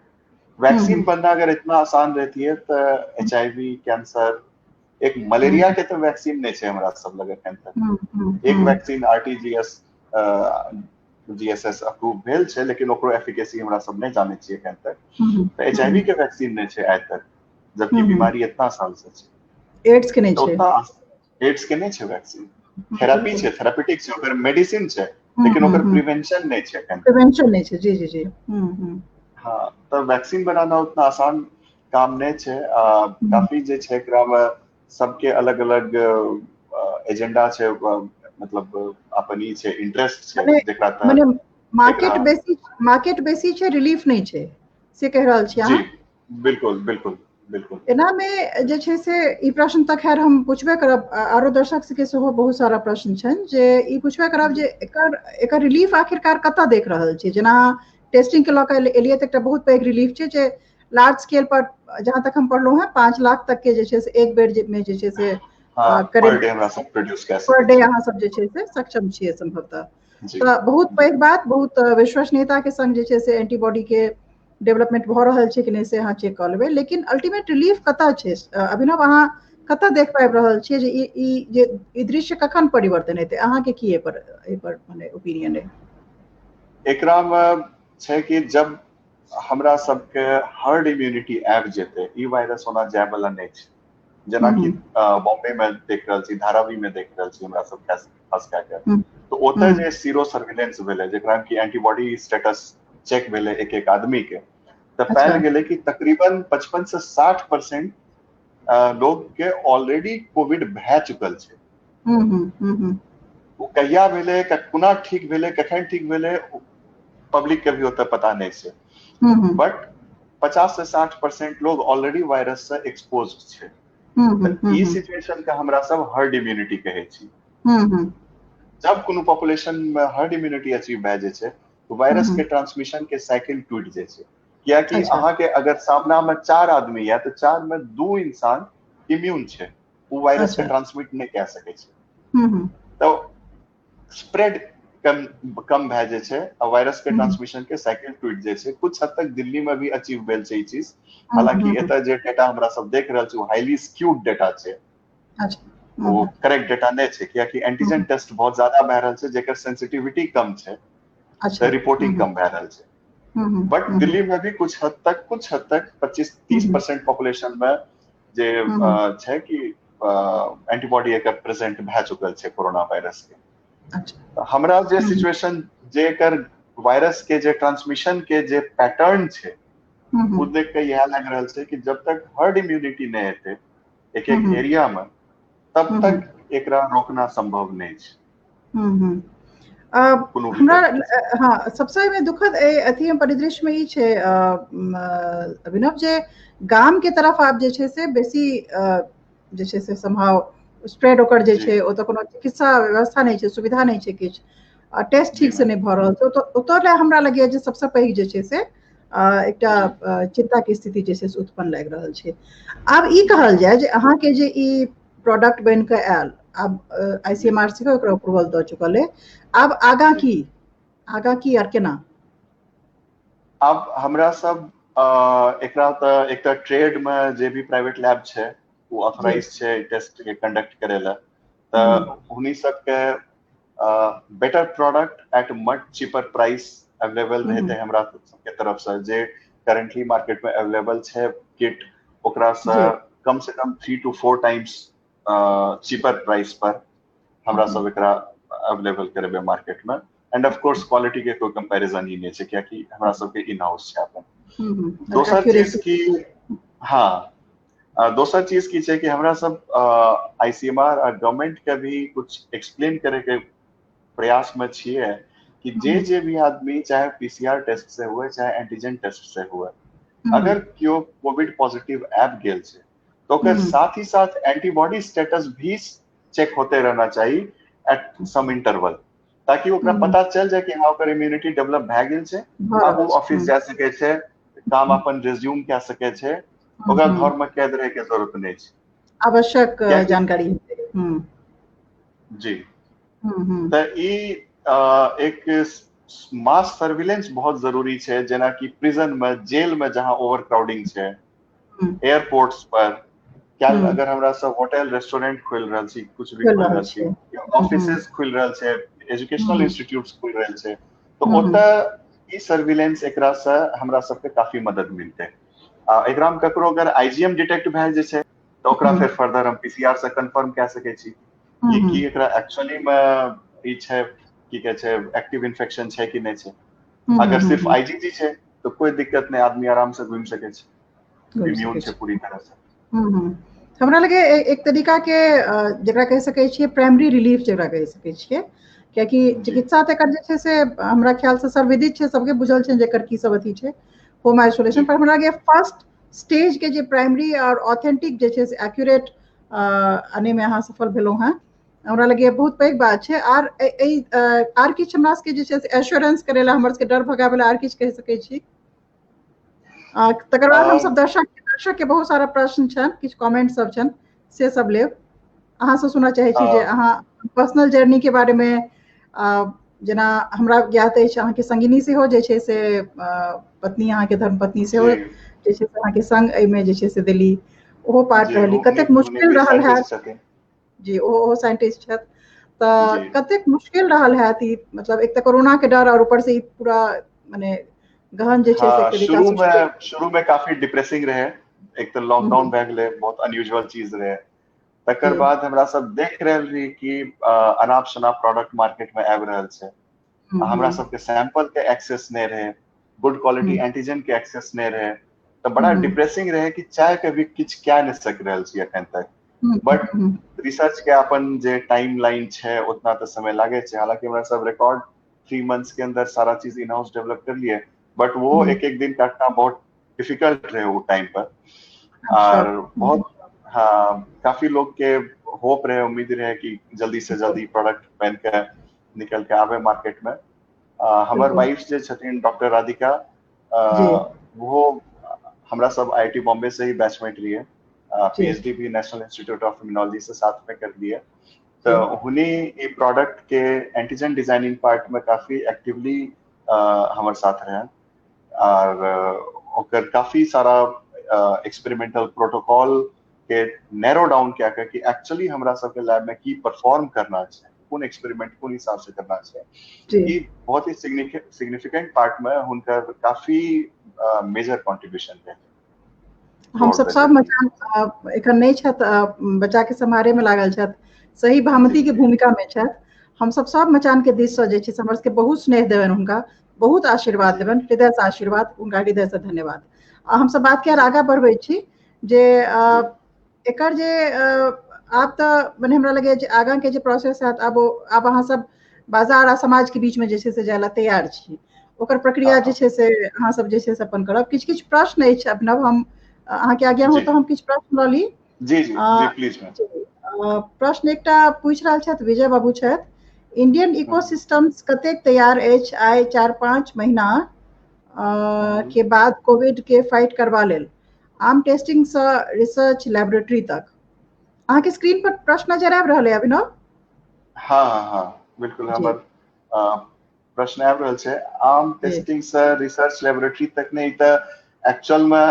वैक्सीन बनना अगर इतना आसान रहती है तो HIV, cancer, एक मलेरिया के तो वैक्सीन नहीं है हमरा सब लगे एखन तक। एक वैक्सीन RTGS GSS approve भेल छै, लेकिन ओकरो एफिकेसी हमरा सब नहीं जानै छियै एखन तक। तऽ HIV के वैक्सीन नहीं छै आइ तक, जबकि बीमारी इतना साल से छै। एड्स के नहीं छै, एड्स के नहीं छै वैक्सीन। थेरेपी छै, थेरेपेटिक छै, ओकर मेडिसिन छै, लेकिन ओकर प्रिवेंशन नहीं छै एखन। प्रिवेंशन नहीं छै। जी जी जी। हाँ, तऽ वैक्सीन बनाना उतना आसान काम नहीं छै। काफी जे छै एकरा में सबके अलग अलग एजेंडा छै, मतलब अपन ई छै, इंटरेस्ट छै, जेकरा मने मार्केट बेसी छै, रिलीफ नहीं छै, से कह रहल छी अहाँ? जी बिल्कुल बिल्कुल बिल्कुल। एना में जे छै से ई प्रश्न तऽ खैर हम पूछबे करब, आरो दर्शक सबके सेहो बहुत सारा प्रश्न छनि जे ई पूछबे करब जे एकर रिलीफ आखिरकार कतऽ देख रहल छी? जेना टेस्टिंग के लऽ कऽ एलियै तऽ एकटा बहुत पैघ रिलीफ छै जे लार्ज स्केल पर, जहाँ तक हम पढ़लहुँ हैं, 5 लाख तक के जे छै से एक बेर में जे छै से पर डे अहाँ सब जे छै से सक्षम छियै संभवतः। तऽ बहुत पैघ बात, बहुत विश्वसनीयता के संग जे छै से एंटीबॉडी के डेवलपमेंट भऽ रहल छै कि नहि से अहाँ चेक कऽ लेबै, लेकिन अल्टीमेट रिलीफ कतऽ छै? अभिनव, अहाँ कतऽ देख पाबि रहल छियै जे ई जे ई दृश्य कखन परिवर्तन हेतै? अहाँके की एहि पर मने ओपिनियन अइ? एकरा मे छै कि जब हमरा सबके हर्ड इम्यूनिटी आबि जेतै, ई वायरस ओना जाय वाला नहि छै। जेनाकि बॉम्बे में देख रहल छी, धारावी में देख रहल छी हमरा सब खास कए कऽ, तऽ ओतय जे सीरो सर्विलेंस भेलै, जेकरा कि एंटीबॉडी स्टेटस चेक भेलै एक एक आदमी के, तऽ पायल गेलै कि तकरीबन 55 से 60% लोग के ऑलरेडी कोविड भए चुकल छै। ओ कहिया भेलै, कोना ठीक भेलै, कखन ठीक भेलै, पब्लिक के भी ओतऽ पता नहि छै, बट 50 से 60% लोग ऑलरेडी वायरस से एक्सपोज छै। ई सिचुएशन के हमरा सब हर्ड इम्यूनिटी कहै छी। जब कोनो पॉपुलेशन में हर्ड इम्यूनिटी अचीव भए जाइ छै, वायरस के ट्रांसमिशन के साइकिल टूटि जाइ छै। कियाकि अहाँके अगर सामना में 4 आदमी या तऽ 4 में 2 इंसान इम्यून छै, ओ वायरस के ट्रांसमिट नहि कए सकै छै, तऽ स्प्रेड कम भए जाइ छै आ वायरस के ट्रांसमिशन के साइकिल टूटि जाइ छै। कुछ हद तक दिल्ली में भी अचीव भेल छै ई चीज, हालांकि एतऽ जे डेटा हमरा सब देख रहल छी ओ हाईली स्क्यूड डेटा छै, ओ करेक्ट डेटा नहि छै, कियाकि एंटीजन टेस्ट बहुत ज्यादा भए रहल छै, जेकर सेंसिटिविटी कम छै, तऽ रिपोर्टिंग कम भए रहल छै। बट दिल्ली में भी कुछ हद तक 25-30% पॉपुलेशन में जे छै कि एंटीबॉडी एकर प्रेजेंट भए चुकल छै कोरोना वायरस के। हमरा जे सिचुएशन जे एकर वायरस के जे ट्रांसमिशन के जे पैटर्न छै, ओ देख के इएह लागि रहल छै कि जब तक हर्ड इम्यूनिटी नहि हेतै एक एक एरिया में, तब तक एकरा रोकना संभव नहि छै। हमरा हाँ सबसे में दुखद अथी परिदृश्य में ई छै अभिनव, जे गाम के तरफ आब जे छै से बेसी जे छै से संभाव स्प्रेड ओकर जे छै, ओतऽ कोनो चिकित्सा व्यवस्था नहि छै, सुविधा नहि छै, किछु टेस्ट ठीक से नहि भऽ रहल छै। ओतऽ लए हमरा लगैया जे सबसँ पैघ जे छै से एकटा चिंता के स्थिति जे छै से उत्पन्न लागि रहल छै। आब ई कहल जाय जे अहाँके जे ई प्रोडक्ट बनि कऽ आयल, आब आईसीएमआर सेहो एकरा अप्रूवल दऽ चुकल अइ, आब आगाँ की, आगाँ की आर केना? आब हमरा सब एकरा तऽ एकटा ट्रेड मे जे भी प्राइवेट लैब छै ओ ऑथराइज छै टेस्ट के कंडक्ट करे ला, तऽ हुनी सबके better product at much cheaper price available रहते हमरा सबके तरफ से। जे करेंटली मार्केट में अवेलेबल छै किट, ओकरा से कम से कम 3 to 4 times cheaper price पर हमरा सब एकरा अवेलेबल करेबै मार्केट में। एंड ऑफ कोर्स क्वालिटी के कोई कंपैरिजन ही नहीं छै, कियाकि हमरा सबके इन हाउस छै अपन। दोसर चीज की, हाँ दोसर चीज की छै कि हमरा सब आईसीएमआर और गवर्नमेंट के भी कुछ एक्सप्लेन करे के प्रयास में छियै कि जे जे भी आदमी चाहे पीसीआर टेस्ट से हुए चाहे एंटीजन टेस्ट से हुए, अगर केओ कोविड पॉजिटिव आबि गेल छै तो ओकर साथ ही साथ एंटीबॉडी स्टेटस भी चेक होते रहना चाहिए एट सम इंटरवल, ताकि ओकरा पता चल जाए कि हाँ ओकर इम्यूनिटी डेवलप भए गेल छै, आब ओ ऑफिस जा सकै छै, काम अपन रिज्यूम कए सकै छै, ओकरा घर में कैद रहे के जरूरत नहीं छै। आवश्यक जानकारी जी। तऽ ई एक मास सर्विलेंस बहुत जरूरी छै, जेना कि प्रिजन में, जेल में जहाँ ओवर क्राउडिंग छै, एयरपोर्ट्स पर, क्या अगर हमरा सब होटल रेस्टोरेंट खोल रहल छी, कुछ भी खोल रहल छी, ऑफिसेज खुल रहल छै, एजुकेशनल इंस्टीट्यूट्स खुल रहल छै, तो ओतऽ ई सर्विलेंस एकरा से हमरा सबके काफी मदद मिलतै। एकरा में ककरो अगर आईजीएम डिटेक्ट भए जे छै तऽ ओकरा फेर फर्दर हम पीसीआर से कंफर्म कए सकै छी कि एकरा एक्चुअली में ई छै, की कहै छै, एक्टिव इन्फेक्शन छै कि नहि छै। अगर सिर्फ आईजीजी छै तो कोई दिक्कत नहीं, आदमी आराम से घूमि सकै छै, इम्यून छै पूरी तरह से। हमरा लगे एक तरीका के जकरा कहि सकै छियै प्राइमरी रिलीफ जकरा कहि सकै छियै, कियाकि चिकित्सा तऽ एकर जे छै से हमरा ख्याल से सर्वविदित छै, सबके बुझल छै जे एकर की सब अथी छै होम आइसोलेशन पर। हमरा लगे फर्स्ट स्टेज के जे प्राइमरी और ऑथेंटिक जे छै से एक्यूरेट आने में अहाँ सफल भेलहुँ हेँ, हमरा लगे बहुत पैघ बात छै। आर आर किछु हमरा सबके जे छै से एश्योरेंस करै लए, हमर सबके डर भगाबै लए आर किछु कहि सकै छी? तकर बाद हमसब दर्शक के बहुत सारा प्रश्न छनि, किछु कमेंट सब छनि, से सब लेब। अहाँ से सुनऽ चाहै छी जे अहाँ पर्सनल जर्नी के बारे में, जेना हमरा ज्ञात अछि अहाँके संगिनी सेहो जे छै से पत्नी, अहाँके धर्मपत्नी सेहो जे छै से अहाँके संग एहिमे जे छै से देली, ओहो पार्ट रहली, कतेक मुश्किल रहल हैत जी, ओहो साइंटिस्ट छथि, तऽ कतेक मुश्किल रहल हैत ई, मतलब एक तऽ कोरोना के डर और ऊपर से ई पूरा माने गहन जे छै से शुरू में काफी डिप्रेसिंग रहे। एक तऽ लॉकडाउन भए गेलै, बहुत अनयूजुअल चीज रहे। तकर बाद हमरा सब देख रहल रही कि अनाप शनाप प्रोडक्ट मार्केट में आबि रहल छै, हमरा सबके सैंपल के एक्सेस नहि रहे, गुड क्वालिटी एंटीजन के एक्सेस नहि रहे, तऽ बड़ा डिप्रेसिंग रहे कि चाहे के भी किछु कए नहि सकि रहल छी एखन तक। बट रिसर्च के अपन जे टाइम लाइन छै उतना तऽ समय लागे छै। हालांकि हमरा सब रिकॉर्ड 3 मंथ्स के अंदर सारा चीज इन हाउस डेवलप कर लिए, बट वो एक एक दिन काटना बहुत डिफिकल्ट रहे वो टाइम पर। और बहुत हाँ काफी लोग के होप रहे, उम्मीद रहे कि जल्दी से जल्दी प्रोडक्ट बन के निकल के आवे मार्केट में। हमर वाइफ जे छथिन डॉक्टर राधिका, वो हमरा सब आईआईटी बॉम्बे से ही बैचमेट रहिए, पीएचडी भी नेशनल इंस्टीट्यूट ऑफ इम्यूनोलॉजी से साथ में कर लिए। तो हुनी ये प्रोडक्ट के एंटीजन डिजाइनिंग पार्ट में काफी एक्टिवली हमारे साथ रहे और ओकर काफी सारा एक्सपेरिमेंटल प्रोटोकॉल के नैरो डाउन क्या कर कि एक्चुअली हमरा सबके लैब में की परफॉर्म करना है, कोन एक्सपेरिमेंट कोन हिसाब से करना है, ई बहुत ही सिग्निफिकेंट पार्ट में हुनकर काफी मेजर कंट्रीब्यूशन रहे। हम सब सब मचान एखन नहीं छथि, बच्चा के सम्हारे में लागल छथि, सही भामती के भूमिका में छथि। हम सब सब मचान के दिस से जे छै हमर सबके बहुत स्नेह देबनि, हुनका बहुत आशीर्वाद देबनि, हृदय से आशीर्वाद, हुनका हृदय से धन्यवाद। आ हम सब बात के आगाँ बढ़बै छी जे एकर जे आब तऽ मने हमरा लगैए जे आगाँ के जे प्रोसेस हैत, आब अहाँ सब बाजार आ समाज के बीच में जे छै से जाय ला तैयार छी, ओकर प्रक्रिया जे छै से अहाँ सब जे छै से अपन करब। किछु किछु प्रश्न अछि अभिनव, हम अहाँके आज्ञा हो तऽ हम किछु प्रश्न लऽ ली। जी जी जी प्लीज। प्रश्न एकटा पूछि रहल छथि विजय बाबू छथि, इंडियन इकोसिस्टम्स कतेक तैयार अछि आइ 4-5 महीना के बाद कोविड के फाइट करबा लेल, आम टेस्टिंग सँ रिसर्च लेबोरेटरी तक? अहाँके स्क्रीन पर प्रश्न नजर आबि रहल है अभिनव? हाँ हाँ हाँ बिल्कुल, हमर प्रश्न आबि रहल छै। आम टेस्टिंग से रिसर्च लेबोरेटरी तक नहि, तऽ एक्चुअल में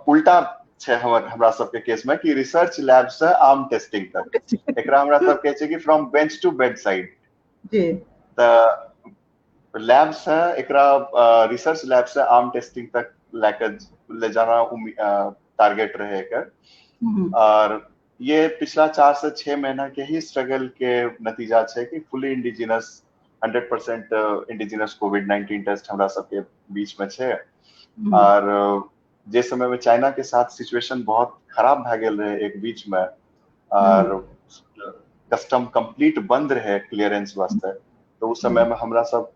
उल्टा छै हमर हमरा सबके केस में कि रिसर्च लैब से आम टेस्टिंग तक। एकरा हमरा सब कहै छै कि from bench to bed side. जी। तऽ लैब से एकरा रिसर्च लैब से आम टेस्टिंग तक लेकर ले जाना टारगेट रहे एकर। और ये पिछला 4 से 6 महीना के ही स्ट्रगल के नतीजा छै कि फुली इंडिजिनस 100% इंडिजिनस कोविड-19 टेस्ट हमरा सबके बीच में छै। और जे समय में चाइना के साथ सिचुएशन बहुत खराब भए गेल रहे एक बीच में, और कस्टम कंप्लीट बंद रहे क्लियरेंस वास्ते, तो उस समय में हमरा सब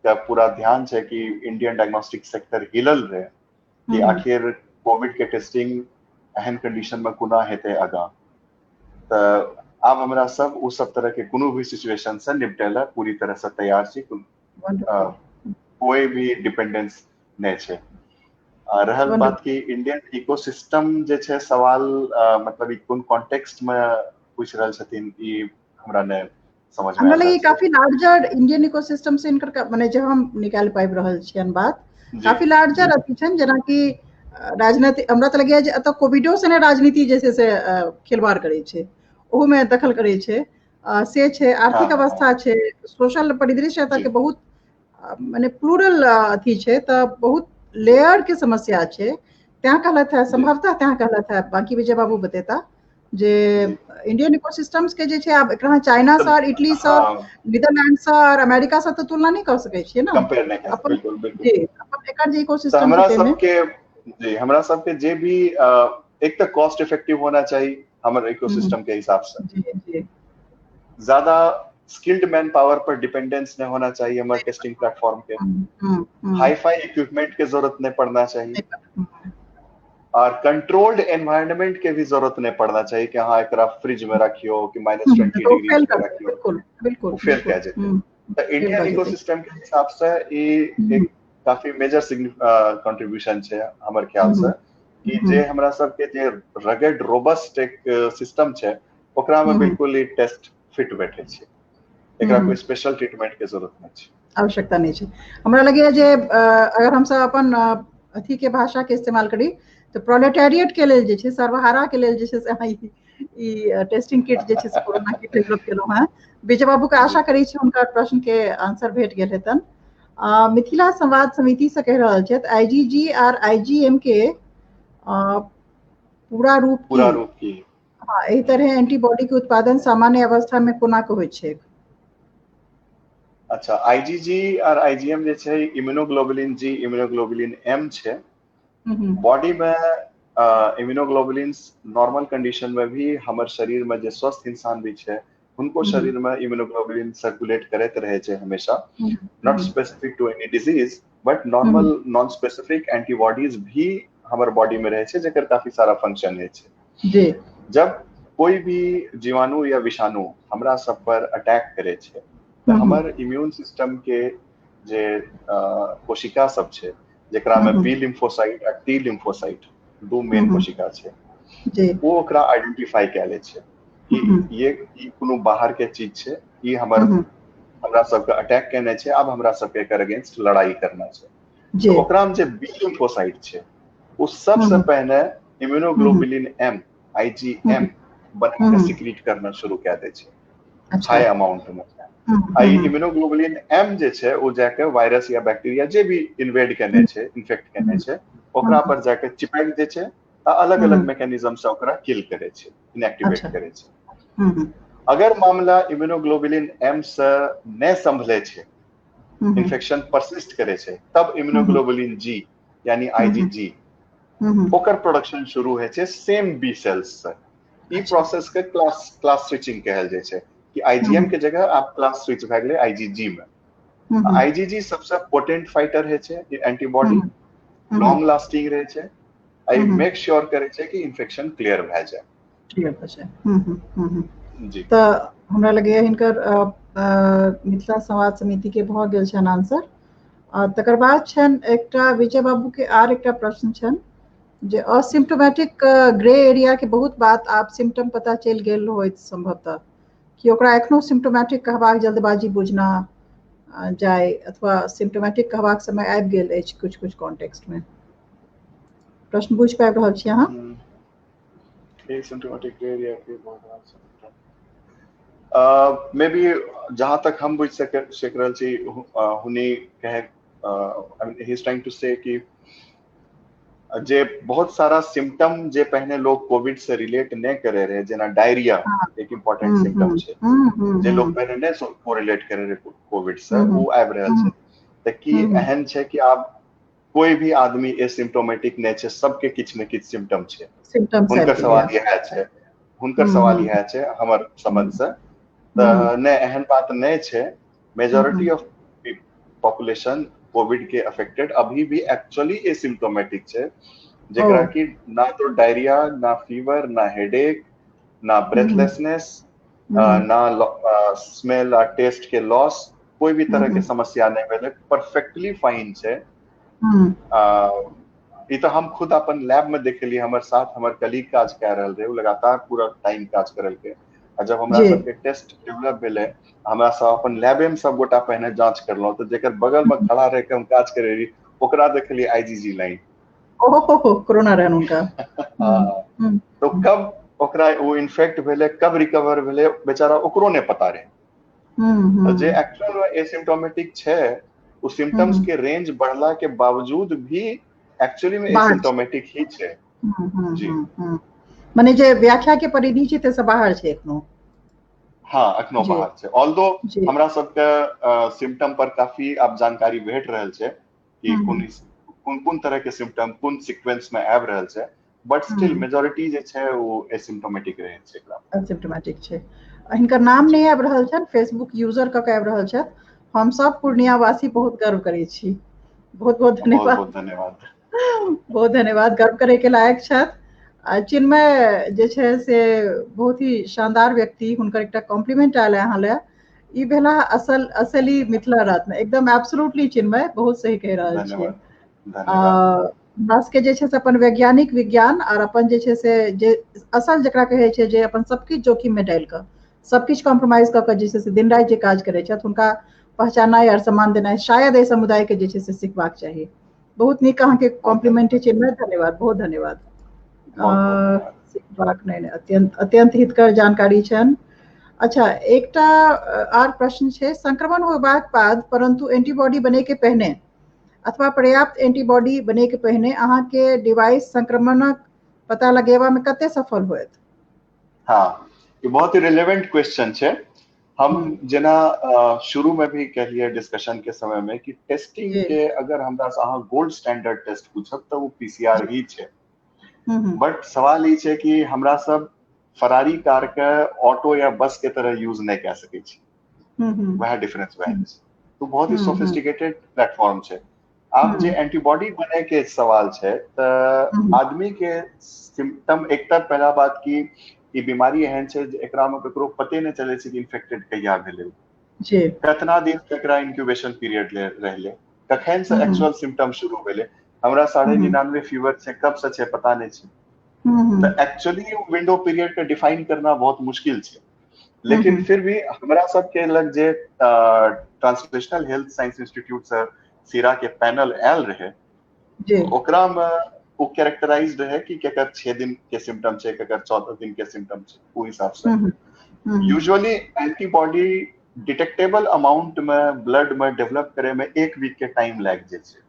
का पूरा ध्यान छै कि इंडियन डायग्नोस्टिक सेक्टर हिलल रहे कि आखिर कोविड के टेस्टिंग एहन कंडीशन में कोना हेतै आगाँ। तऽ आब हमरा सब उस सब तरह के कोनो भी सिचुएशन से निपटै ला पूरी तरह से तैयार छी, कोई भी डिपेंडेंस नहीं छै। रहल बात की इंडियन इकोसिस्टम जे छै सवाल मतलब ई कोन कॉन्टेक्स्ट में पूछि रहल छथिन ई हमरा नहि समझ में हमरा लगे काफी लार्जर इंडियन इकोसिस्टम से इनकर माने जे हम निकाल पाबि रहल छियन बात काफी लार्जर अथी छनि, जेनाकि राजनीति हमरा तऽ लगैया जे एतऽ कोविडो से ने राजनीति जे छै से खिलवाड़ करै छै, ओहूमे दखल करै छै, से छै, आर्थिक अवस्था छै, सोशल परिदृश्य एतऽ के बहुत माने प्लूरल अथी छै, तऽ बहुत लेयर के समस्या छै। तैं कहलथि है, संभवतः तैं कहलथि है, बाकी विजय बाबू बतेता जे इंडियन इकोसिस्टम्स के जे छै आब एकरा चाइना से और इटली से नीदरलैंड से और अमेरिका से तऽ तुलना नहि कऽ सकै छियै ने, कंपेयर नहि कर, बिल्कुल बिल्कुल जी। अपन एकर जे इकोसिस्टम हमरा सबके जी, हमरा सबके जे भी एक तऽ कॉस्ट इफेक्टिव होना चाहिए हमर इकोसिस्टम के हिसाब से, जी जी, ज्यादा स्किल्ड मैन पावर पर डिपेंडेंस नहीं होना चाहिए हमारे टेस्टिंग प्लेटफॉर्म के, हाई फाई इक्विपमेंट के जरूरत नहीं पड़ना चाहिए, और कंट्रोल्ड एनवायरनमेंट के भी जरूरत नहीं पड़ना चाहिए कि हाँ एकरा फ्रिज में रखियो कि -20 डिग्री में रखियो, बिल्कुल बिल्कुल फेल कह जेतै। तो इंडियन इकोसिस्टम के हिसाब से ई एक काफी मेजर कंट्रीब्यूशन छै हमर ख्याल से कि जे हमरा सबके जे रगेड रोबस्ट एक सिस्टम छै ओकरा में बिल्कुल ई टेस्ट फिट बैठे छै, एकरा कोई स्पेशल ट्रीटमेंट के जरूरत नहीं छै, आवश्यकता नहीं छै। हमरा लगैया जे अगर हमसब अपन अथी के भाषा के इस्तेमाल करी तऽ प्रोलेटेरिएट के लेल जे छै, सर्वहारा के लेल जे छै से अहाँ ई टेस्टिंग किट जे छै से कोरोना के डेवलप केलहुँ हेँ। विजय बाबू के आशा करै छी हुनकर प्रश्न के आंसर भेट गेल हेतनि। मिथिला संवाद समिति से कहि रहल छथि आईजीजी आर आईजीएम के पूरा रूप की, हाँ, एहि तरह एंटीबॉडी के उत्पादन सामान्य अवस्था में कोना के होइ छै? अच्छा, आईजीजी और आईजीएम जे छै इम्यूनोग्लोबुलिन जी इम्यूनोग्लोबुलिन एम छै। बॉडी में इम्यूनोग्लोबुलिन्स नॉर्मल कंडीशन में भी हमर शरीर में जे स्वस्थ इंसान भी छै उनको शरीर में इम्यूनोग्लोबुलिन सर्कुलेट करैत रहे छै हमेशा, not specific to any disease but normal non specific antibodies भी हमर बॉडी में रहे छै जेकर काफी सारा फंक्शन है छै। जी। जब कोई भी जीवाणु या विषाणु हमरा सब पर अटैक करे छै तऽ हमर इम्यून सिस्टम के जे कोशिका सब छै जेकरा में बी लिम्फोसाइट आ टी लिम्फोसाइट दू मेन कोशिका छै, वो ओकरा आइडेंटिफाई कए लै छै कि ये कोनो बाहर के चीज छै, ई हमर हमरा सबके अटैक केने छै, आब हमरा सबके एकर अगेंस्ट लड़ाई करना छै। तो ओकरा में जे बी लिम्फोसाइट छै वो सबसे पहले इम्यूनोग्लोबुलिन एम आईजीएम बना के सिक्रीट करना शुरू कए दै छै हाई अमाउंट में। आ इम्यूनोग्लोबुलिन एम जे छै ओ जाके वायरस या बैक्टीरिया जे भी इन्वेड केने छै, इन्फेक्ट केने छै, ओकरा पर जाके चिपैक दै छै आ अलग अलग मैकेनिज्म से ओकरा किल करे छै, इनएक्टिवेट करे छै। अगर मामला इम्यूनोग्लोबुलिन एम से नहि संभले छै, इन्फेक्शन परसिस्ट करे छै, तब इम्यूनोग्लोबुलिन जी यानी आईजीजी ओकर प्रोडक्शन शुरू होइ छै सेम बी सेल्स से। ई प्रोसेस के क्लास स्विचिंग कहल जाइ छै कि आईजीएम के जगह आप क्लास स्विच भए गेलै आईजीजी में। आईजीजी सबसे पोटेंट फाइटर होइ छै, एंटीबॉडी लॉन्ग लास्टिंग रहै छै, आ ई मेक श्योर करै छै कि इन्फेक्शन क्लियर भए जाए। जी। तऽ हमरा लगैया हिनकर मिथिला संवाद समिति के भऽ गेल छनि आंसर। तकर बाद छनि एकटा विजय बाबू के आर एकटा प्रश्न छनि जे असिम्टोमेटिक ग्रे एरिया के बहुत बात आब सिम्टम पता चलि गेल होइत संभवतः, कि ओकरा एखनो सिम्टोमेटिक कहबाक जल्दबाजी बुझना जाय अथवा सिम्टोमेटिक कहबाक समय आबि गेल अछि कुछ कुछ कॉन्टेक्स्ट में। प्रश्न बुझि पाबि रहल छी अहाँ? एसिम्टोमेटिक ग्रे एरिया के बहुत मे बी जहां तक हम बुझि सक रहल छी, हुनी कहे he is trying to say कि जे बहुत सारा सिम्टम जे पहिने लोग कोविड से रिलेट नहीं करे रहे, जेना डायरिया एक इम्पोर्टेंट सिम्टम छै जे लोग पहिने नहीं कोरिलेट करे रहे कोविड से, वो आबि रहल छै। तऽ की एहन छै कि आब कोई भी आदमी एसिम्टोमेटिक नहीं छै, सबके किछु ने किछु सिम्टम छै? हुनकर सवाल इएह छै, हुनकर सवाल इएह छै हमर समझ से। तऽ नहि, एहन बात नहीं छै। मेजोरिटी ऑफ पॉपुलेशन कोविड के अफेक्टेड अभी भी एक्चुअली एसिम्टोमेटिक छै, जेकरा कि ना तो डायरिया, ना फीवर, ना हेडेक, ना ब्रेथलेसनेस, ना स्मेल आ टेस्ट के लॉस, कोई भी तरह के समस्या नहीं भेलै, परफेक्टली फाइन छै। ई तो हम खुद अपन लैब में देखलियै, हमर साथ हमर कलीग काज कए रहल रहे, ओ लगातार पूरा टाइम काज करलकै। आ जब हमरा सबके टेस्ट डेवलप भेलै, हमरा सब अपन लैबे में सब गोटा पहिने जांच करलहुँ, तऽ जेकर बगल में खड़ा रह के हम काज करे रही ओकरा देखलियै आईजीजी लाइन। ओहो, कोरोना रहन हुनका। तो कब ओकरा वो इन्फेक्ट भेलै, कब रिकवर भेलै, बेचारा ओकरो नहि पता रहे। जे एक्चुअल में एसिम्टोमेटिक छै, ओ सिम्टम्स के रेंज बढ़ला के बावजूद भी एक्चुअली में एसिम्टोमेटिक ही छै। जी, माने जे व्याख्या के परिधि छै ते से बाहर छै एखनो। हाँ, एखनो बाहर छै। ऑल्दो हमरा सबके सिम्टम पर काफी आब जानकारी भेट रहल छै कि कोन कोन तरह के सिम्टम कोन सीक्वेंस में आबि रहल छै, बट स्टिल मेजोरिटी जे छै वो एसिम्टोमेटिक रहै छै। एसिम्टोमेटिक छै। हिनकर नाम नहि आबि रहल छनि, फेसबुक यूजर कऽ के आबि रहल छथि। हम सब पूर्णियावासी बहुत गर्व करै छी। बहुत बहुत धन्यवाद। बहुत धन्यवाद, बहुत धन्यवाद। गर्व करे के लायक छथि। चिन्मय जे छै से बहुत ही शानदार व्यक्ति, हुनकर एकटा कॉम्प्लीमेंट आयल है अहाँ लए। ई भेला असल असली मिथिला रत्न, एकदम एब्सोल्युटली चिन्मय बहुत सही कहि रहल छियै। हमरा सबके जे छै से अपन वैज्ञानिक विज्ञान और अपन जे छै से जे असल जकरा कहै छै जे अपन सबकिछु जोखिम में डालि कऽ सबकिछु कॉम्प्रोमाइज कऽ कऽ जे छै से दिन राति जे काज करै छथि, हुनका पहचाननाइ और सम्मान देनाइ शायद एहि समुदाय के जे छै से सीखबाक चाही। बहुत नीक अहाँके कॉम्प्लीमेंट चिन्मय, धन्यवाद, बहुत धन्यवाद। सीखबाक नहि, अत्यंत अत्यंत हितकर जानकारी छनि। अच्छा, एकटा आर प्रश्न छै, संक्रमण होबाक बाद परंतु एंटीबॉडी बने के पहिने अथवा पर्याप्त एंटीबॉडी बने के पहिने अहाँके डिवाइस संक्रमणक पता लगेबा में कते सफल होयत? हाँ, ये बहुत ही रिलेवेंट क्वेश्चन छै। हम जेना शुरू में भी कहलिए डिस्कशन के समय में कि टेस्टिंग के अगर हमरा से अहाँ गोल्ड स्टैंडर्ड टेस्ट पूछब तऽ वो पीसीआर ही छै। बट सवाल ई छै कि हमरा सब फरारी कार के ऑटो या बस के तरह यूज नहीं कह सकै छी, वह डिफरेंस वह तो बहुत ही सोफिस्टिकेटेड प्लेटफॉर्म छै। आब जे एंटीबॉडी बने के सवाल छै तऽ आदमी के सिम्टम, एक तऽ पहला बात की ई बीमारी एहन छै जे एकरा में ककरो पते नहि चलै छै कि इन्फेक्टेड कहिया भेलै, कतना दिन एकरा इंक्यूबेशन पीरियड रहलै, कखन से एक्चुअल सिम्टम शुरू भेलै। हमरा 99.5 फीवर छै, कब से छै पता नहीं छै। तऽ एक्चुअली विंडो पीरियड के डिफाइन करना बहुत मुश्किल छै। लेकिन फिर भी हमरा सबके लग जे ट्रांसलेशनल हेल्थ साइंस इंस्टीट्यूट से सीरा के पैनल आयल रहे, ओकरा में वो कैरेक्टराइज्ड रहे कि केकर 6 दिन के सिम्टम छै, केकर 14 दिन के सिम्टम छै, ओ हिसाब से यूजुअली एंटीबॉडी डिटेक्टेबल अमाउंट में ब्लड में डेवलप करे में 1 वीक के टाइम लाग जाइ छै।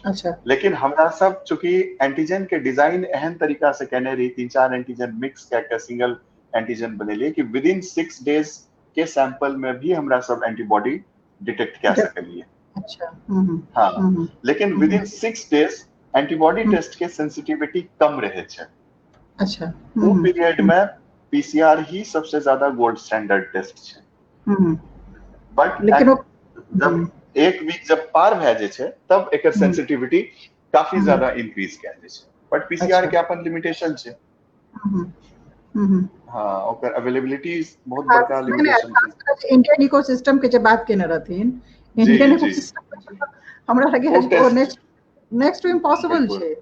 अच्छा, लेकिन हमरा सब चूंकि एंटीजन के डिजाइन एहन तरीका से केने रही, 3-4 एंटीजन मिक्स कए के सिंगल एंटीजन बनेलिए कि विद इन 6 डेज के सैंपल में भी हमरा सब एंटीबॉडी डिटेक्ट कए सकलिए। अच्छा, हाँ, लेकिन within 6 days antibody test के सेंसिटिविटी कम रहे छै। अच्छा, वो पीरियड में पीसीआर ही सबसे ज्यादा गोल्ड स्टैंडर्ड टेस्ट छै। बट लेकिन जब 1 वीक जब पार भए जाइ छै तब एकर सेंसिटिविटी काफी ज्यादा इंक्रीज कए जाइ छै। बट पीसीआर के अपन लिमिटेशन छै। हाँ, ओकर अवेलेबिलिटी बहुत बड़का लिमिटेशन छै। इंडियन इकोसिस्टम के जे बात केने रहथिन, इंडियन इकोसिस्टम हमरा लगे है नेक्स्ट टू इम्पॉसिबल छै।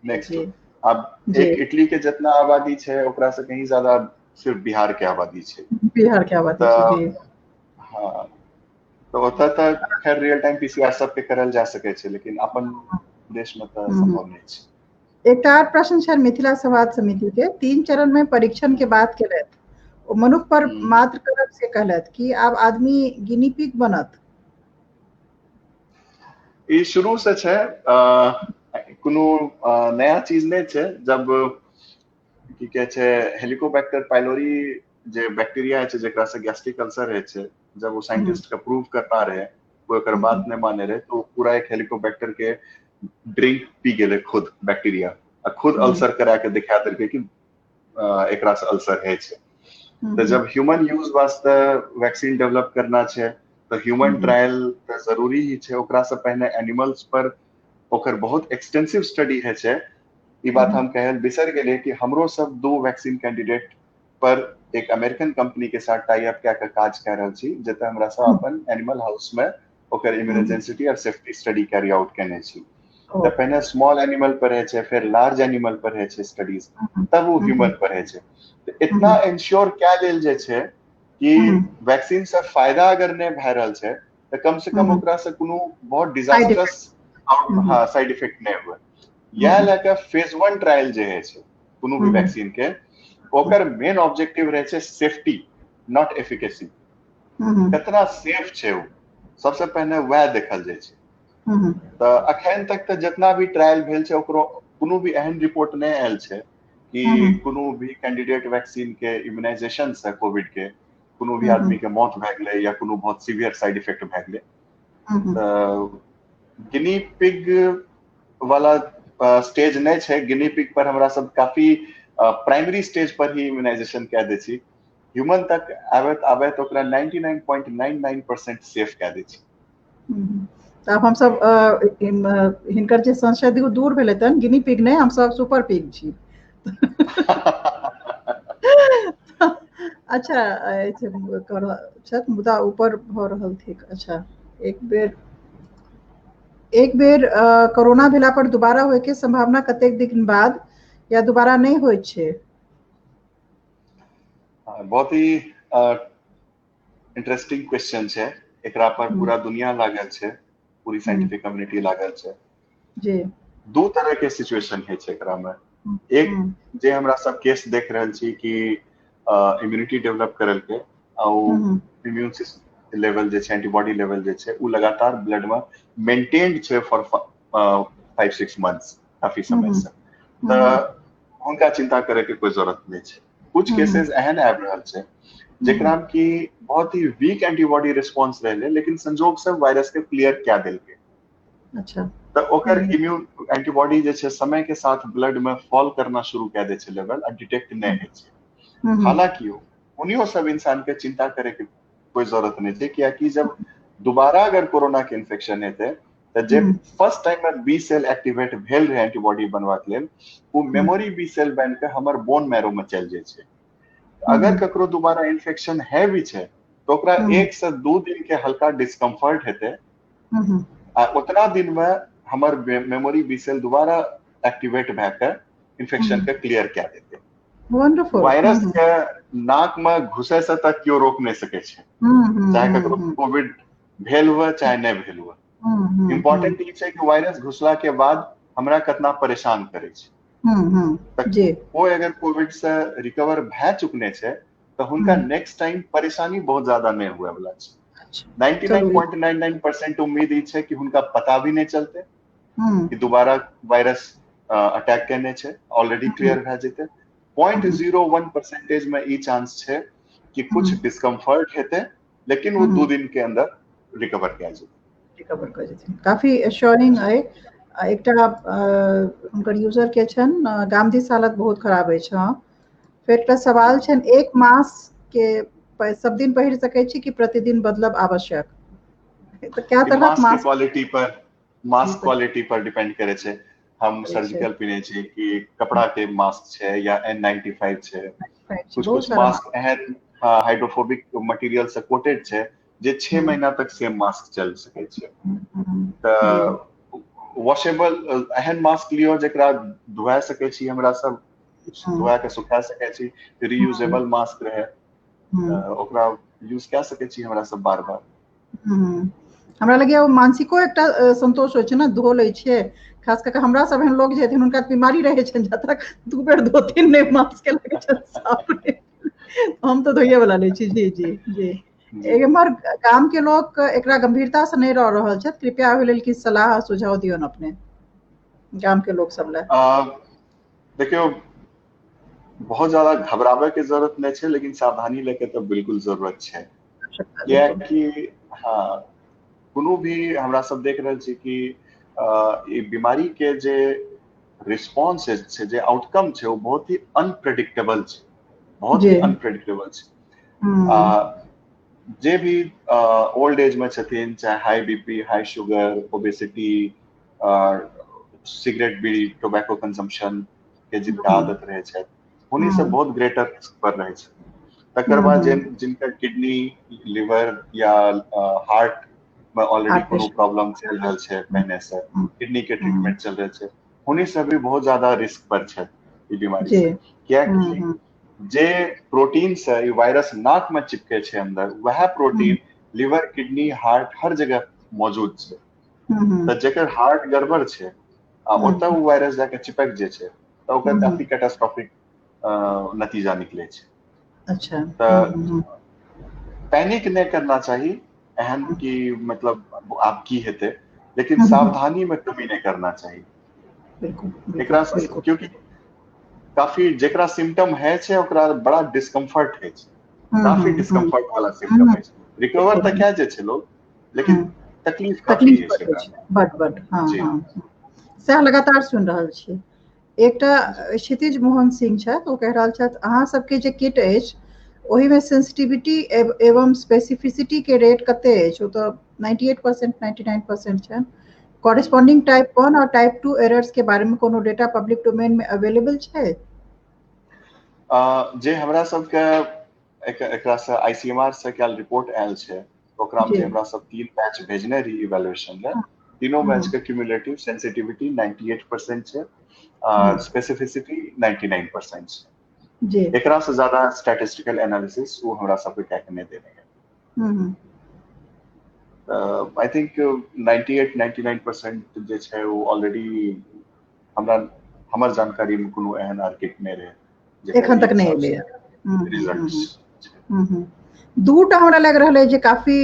नेक्स्ट अब एक इटली के जितना आबादी छै ओकरा से कहीं ज्यादा सिर्फ बिहार के आबादी छै। बिहार के आबादी छै जी। हाँ, तऽ ओतऽ तऽ खैर रियल टाइम पीसीआर सबके करल जा सकै छै, लेकिन अपन देश में तऽ संभव नहि छै। एकटा आर प्रश्न छनि मिथिला संवाद समिति के, 3 चरण में परीक्षण के बात केलथि, ओ मनुख पर मात्र करब से कहलथि कि आब आदमी गिनी पिग बनत? ई शुरू से छै, कोनो नया चीज नहि छै। जब की कहै छै हेलिकोबैक्टर पाइलोरी जे बैक्टीरिया छै जेकरा से गैस्ट्रिक अल्सर होइ छै, जब वो साइंटिस्ट के प्रूव करना रहे, वो एकर बात नहि माने रहे, तो पूरा एक हेलिकोबैक्टर के ड्रिंक पी गेलै खुद बैक्टीरिया, आ खुद अल्सर करा के दिखा देलकै कि एकरा से अल्सर होइ छै। तऽ जब ह्यूमन यूज वास्ते वैक्सीन डेवलप करना छै तऽ ह्यूमन ट्रायल तऽ जरूरी ही छै। ओकरा से पहिने एनिमल्स पर ओकर बहुत एक्सटेंसिव स्टडी होइ छै। ई बात हम कहल बिसरि गेलियै कि हमरो सब 2 वैक्सीन कैंडिडेट पर एक अमेरिकन कंपनी के साथ टाई अप कए के काज कए रहल छी, जतऽ हमरा सब अपन एनिमल हाउस में ओकर इम्यूनोजेनेसिटी और सेफ्टी स्टडी कैरी आउट केने छी। तऽ पहिने स्मॉल एनिमल पर होइ छै, फेर लार्ज एनिमल पर होइ छै स्टडीज, तब ओ ह्यूमन पर होइ छै। तऽ इतना इंश्योर कए लेल जाइ छै कि वैक्सीन से फायदा अगर नहि भए रहल छै तऽ कम से कम ओकरा से कोनो बहुत डिजास्टरस साइड इफेक्ट नहि हुए। इएह लए कऽ फेज 1 ट्रायल जे होइ छै कोनो भी वैक्सीन के, ओकर मेन ऑब्जेक्टिव रहै छै सेफ्टी, not efficacy. कितना सेफ छै ओ सबसे पहिने वएह देखल जाइ छै। तऽ अखन तक तऽ जितना भी ट्रायल भेल छै ओकरो कोनो भी एहन रिपोर्ट नहि आयल छै कि कोनो भी कैंडिडेट वैक्सीन के इम्यूनाइजेशन से कोविड के कोनो भी आदमी के मौत भए गेलै या कोनो बहुत सीवियर साइड इफेक्ट भए गेलै। तऽ गिनी पिग वाला स्टेज नहि छै। गिनी पिग पर हमरा सब काफी प्राइमरी स्टेज पर ही इम्यूनाइजेशन कए दै छी। ह्यूमन तक आबैत आबैत ओकरा 99.99% सेफ कए दै छी। तऽ आब हमसब हिनकर जे संशय दूर भेलै तहन गिनी पिग नहि, हमसब सुपर पिग छी। अच्छा, मुदा ऊपर भऽ रहल थिक। अच्छा, एक बेर कोरोना भेला पर दोबारा होय के संभावना कतेक दिन बाद या दोबारा नहि होइ छै? बहुत ही इंटरेस्टिंग क्वेश्चन छै। एकरा पर पूरा दुनिया लागल छै, पूरी साइंटिफिक कम्युनिटी लागल छै जी। 2 तरह के सिचुएशन होइ छै एकरा में। एक जे हमरा सब केस देख रहल छी कि इम्यूनिटी डेवलप करल के आ इम्यून सिस्टम लेवल जे छै, एंटीबॉडी लेवल जे छै, ओ लगातार ब्लड में मेंटेन्ड छै फॉर 5-6 मंथ्स, काफी समय से, तऽ हुनका चिंता करे के कोई जरूरत नहि छै। कुछ केसेस एहन आबि रहल छै जेकरा में कि बहुत ही वीक एंटीबॉडी रिस्पॉन्स रहले, लेकिन संजोग से वायरस के क्लियर कए देलकै। अच्छा, तऽ ओकर इम्यून एंटीबॉडी जे छै समय के साथ ब्लड में फॉल करना शुरू कए दै छै लेवल, आ डिटेक्ट नहि होइ छै। हालांकि उन्हीं सब इंसान के चिंता करे के कोई जरूरत नहीं छै, कियाकि जब दोबारा अगर कोरोना के इन्फेक्शन हेतै तऽ जे फर्स्ट टाइम में बी सेल एक्टिवेट भेल रहे एंटीबॉडी बनबाक लेल, ओ मेमोरी बी सेल बनि के हमर बोन मैरो में चलि जाइ छै। अगर ककरो दोबारा इन्फेक्शन है भी छै तऽ ओकरा 1 से 2 दिन के हल्का डिस्कम्फर्ट हेतै, आ उतना दिन में हमर मेमोरी बी सेल दोबारा एक्टिवेट भए के इन्फेक्शन के क्लियर कए देतै। वायरस के नाक में घुसे से तक केओ रोक नहि सकै छै, चाहे ककरो कोविड भेल हुए चाहे नहि भेल हुए। इम्पोर्टेंट ई छै कि वायरस घुसला के बाद हमरा कितना परेशान करै छै। ओ अगर कोविड से रिकवर भए चुकने छै तऽ हुनका नेक्स्ट टाइम परेशानी बहुत ज्यादा नहि हुए वाला छै। 99.99% उम्मीद ई छै कि हुनका पता भी नहि चलते कि दोबारा वायरस अटैक केने छै, ऑलरेडी क्लियर भए जेतै। 0.01% में ई चांस छै कि कुछ डिस्कम्फर्ट हेतै, लेकिन वो 2 दिन के अंदर रिकवर कए जेतै। रिकवर कऽ जेथिन। काफी एश्योरिंग अइ। एकटा हुनकर यूजर के छनि, गाम दिस हालत बहुत खराब अछि। हँ, फेर एकटा सवाल छनि, एक मास्क के सब दिन पहिर सकै छी कि प्रतिदिन बदलब आवश्यक? तऽ क्या तरहक मास्क क्वालिटी पर, मास्क क्वालिटी पर डिपेंड करै छै। हम सर्जिकल पिन्है छी कि कपड़ा के मास्क छै या N95 छै। कुछ कुछ मास्क एहन हाइड्रोफोबिक मटेरियल से कोटेड छै जे 6 महीना तक सेम मास्क चल सकै छै। तऽ वॉशेबल एहन मास्क लियौ जेकरा धोआ सकै छी, हमरा सब धोआ के सुखा सकै छी, रीयूजेबल मास्क रहे, ओकरा यूज कए सकै छी हमरा सब बार बार। हमरा लगैया ओ मानसिको एकटा संतोष होइ छै ने, धो लै छियै। खास कऽ हमरा सब एहन लोग जे हेथिन हुनका बीमारी रहै छनि, जा तक 2 बेर धोथिन नहि मास्क के लगै छनि साफ नहि। हम तऽ धोइए वाला लै छी। जी जी जी। एम्हर गाम के लोक एकरा गंभीरता से नहि रह रहल छथि, कृपया ओहि लेल किछु सलाह सुझाव दियौ अपने गाम के लोक सब लए। देखियौ, बहुत ज्यादा घबराबै के जरूरत नहि छै, लेकिन सावधानी लेके तऽ बिल्कुल जरूरत छै। कियाकि हाँ, कोनो भी हमरा सब देख रहल छी कि ई बीमारी के जे रिस्पॉन्स छै, जे आउटकम छै, ओ बहुत ही अनप्रेडिक्टेबल छै, बहुत ही अनप्रेडिक्टेबल छै। जे भी ओल्ड एज में छथिन, चाहे high BP, high sugar, obesity, cigarette बीड़ी, टोबैको कंजम्पशन के जिनका आदत रहे छै, उन्हीं सब बहुत ग्रेटर रिस्क पर रहे छै। तकर बाद जिनका किडनी, लिवर या हार्ट में ऑलरेडी कोनो प्रॉब्लम चल रहल छै पहले से, किडनी के ट्रीटमेंट चल रहल छै, उन्हीं सब भी बहुत ज्यादा रिस्क पर छै ई बीमारी से। कियाकि जे प्रोटीन से ई वायरस नाक में चिपके छै अंदर, वह प्रोटीन लिवर, किडनी, हार्ट हर जगह मौजूद छै। तऽ जेकर हार्ट गड़बड़ छै आ ओतऽ ओ वायरस जाके चिपक जे छै, तऽ ओकर काफी कैटास्ट्रोफिक नतीजा निकले छै। अच्छा। तऽ पैनिक नहि करना चाही एहन कि मतलब आब की हेतै, लेकिन सावधानी में कमी नहि करना चाही। एकरा क्योंकि काफी जेकरा सिम्टम है छै ओकरा बड़ा डिस्कम्फर्ट है छै, काफी डिस्कम्फर्ट वाला सिम्टम है छै। रिकवर तऽ कए जाइ छै लोग, लेकिन तकलीफ काफी है छै। बड बड। हाँ हाँ, सएह लगातार सुनि रहल छी। एकटा क्षितिज मोहन सिंह छथि, ओ कहि रहल छथि अहाँ सबके जे किट अछि ओहिमे सेंसिटिविटी एवं स्पेसिफिसिटी के रेट कते अछि? ओ तऽ 98% 99% छनि। कॉरेस्पॉन्डिंग टाइप 1 और टाइप 2 एरर्स के बारे में कोनो डेटा पब्लिक डोमेन में अवेलेबल छै? जे हमरा सबके एकरा से आईसीएमआर से कल रिपोर्ट आयल छै, ओकरा में जे हमरा सब 3 बैच भेजने रही इवेल्युएशन ले, तीनों बैच के क्यूमुलेटिव सेंसिटिविटी 98% छै, स्पेसिफिसिटी 99% छै। जी। एकरा से ज्यादा स्टैटिस्टिकल एनालिसिस वो हमरा सबके कह के नहीं देने है। I think 98-99% जे छै वो ऑलरेडी हमरा हमर जानकारी में कोनो एहन आर्किट नहि रहे, एखन तक नहि एलै रिजल्ट। दूटा हमरा लागि रहल है जे काफी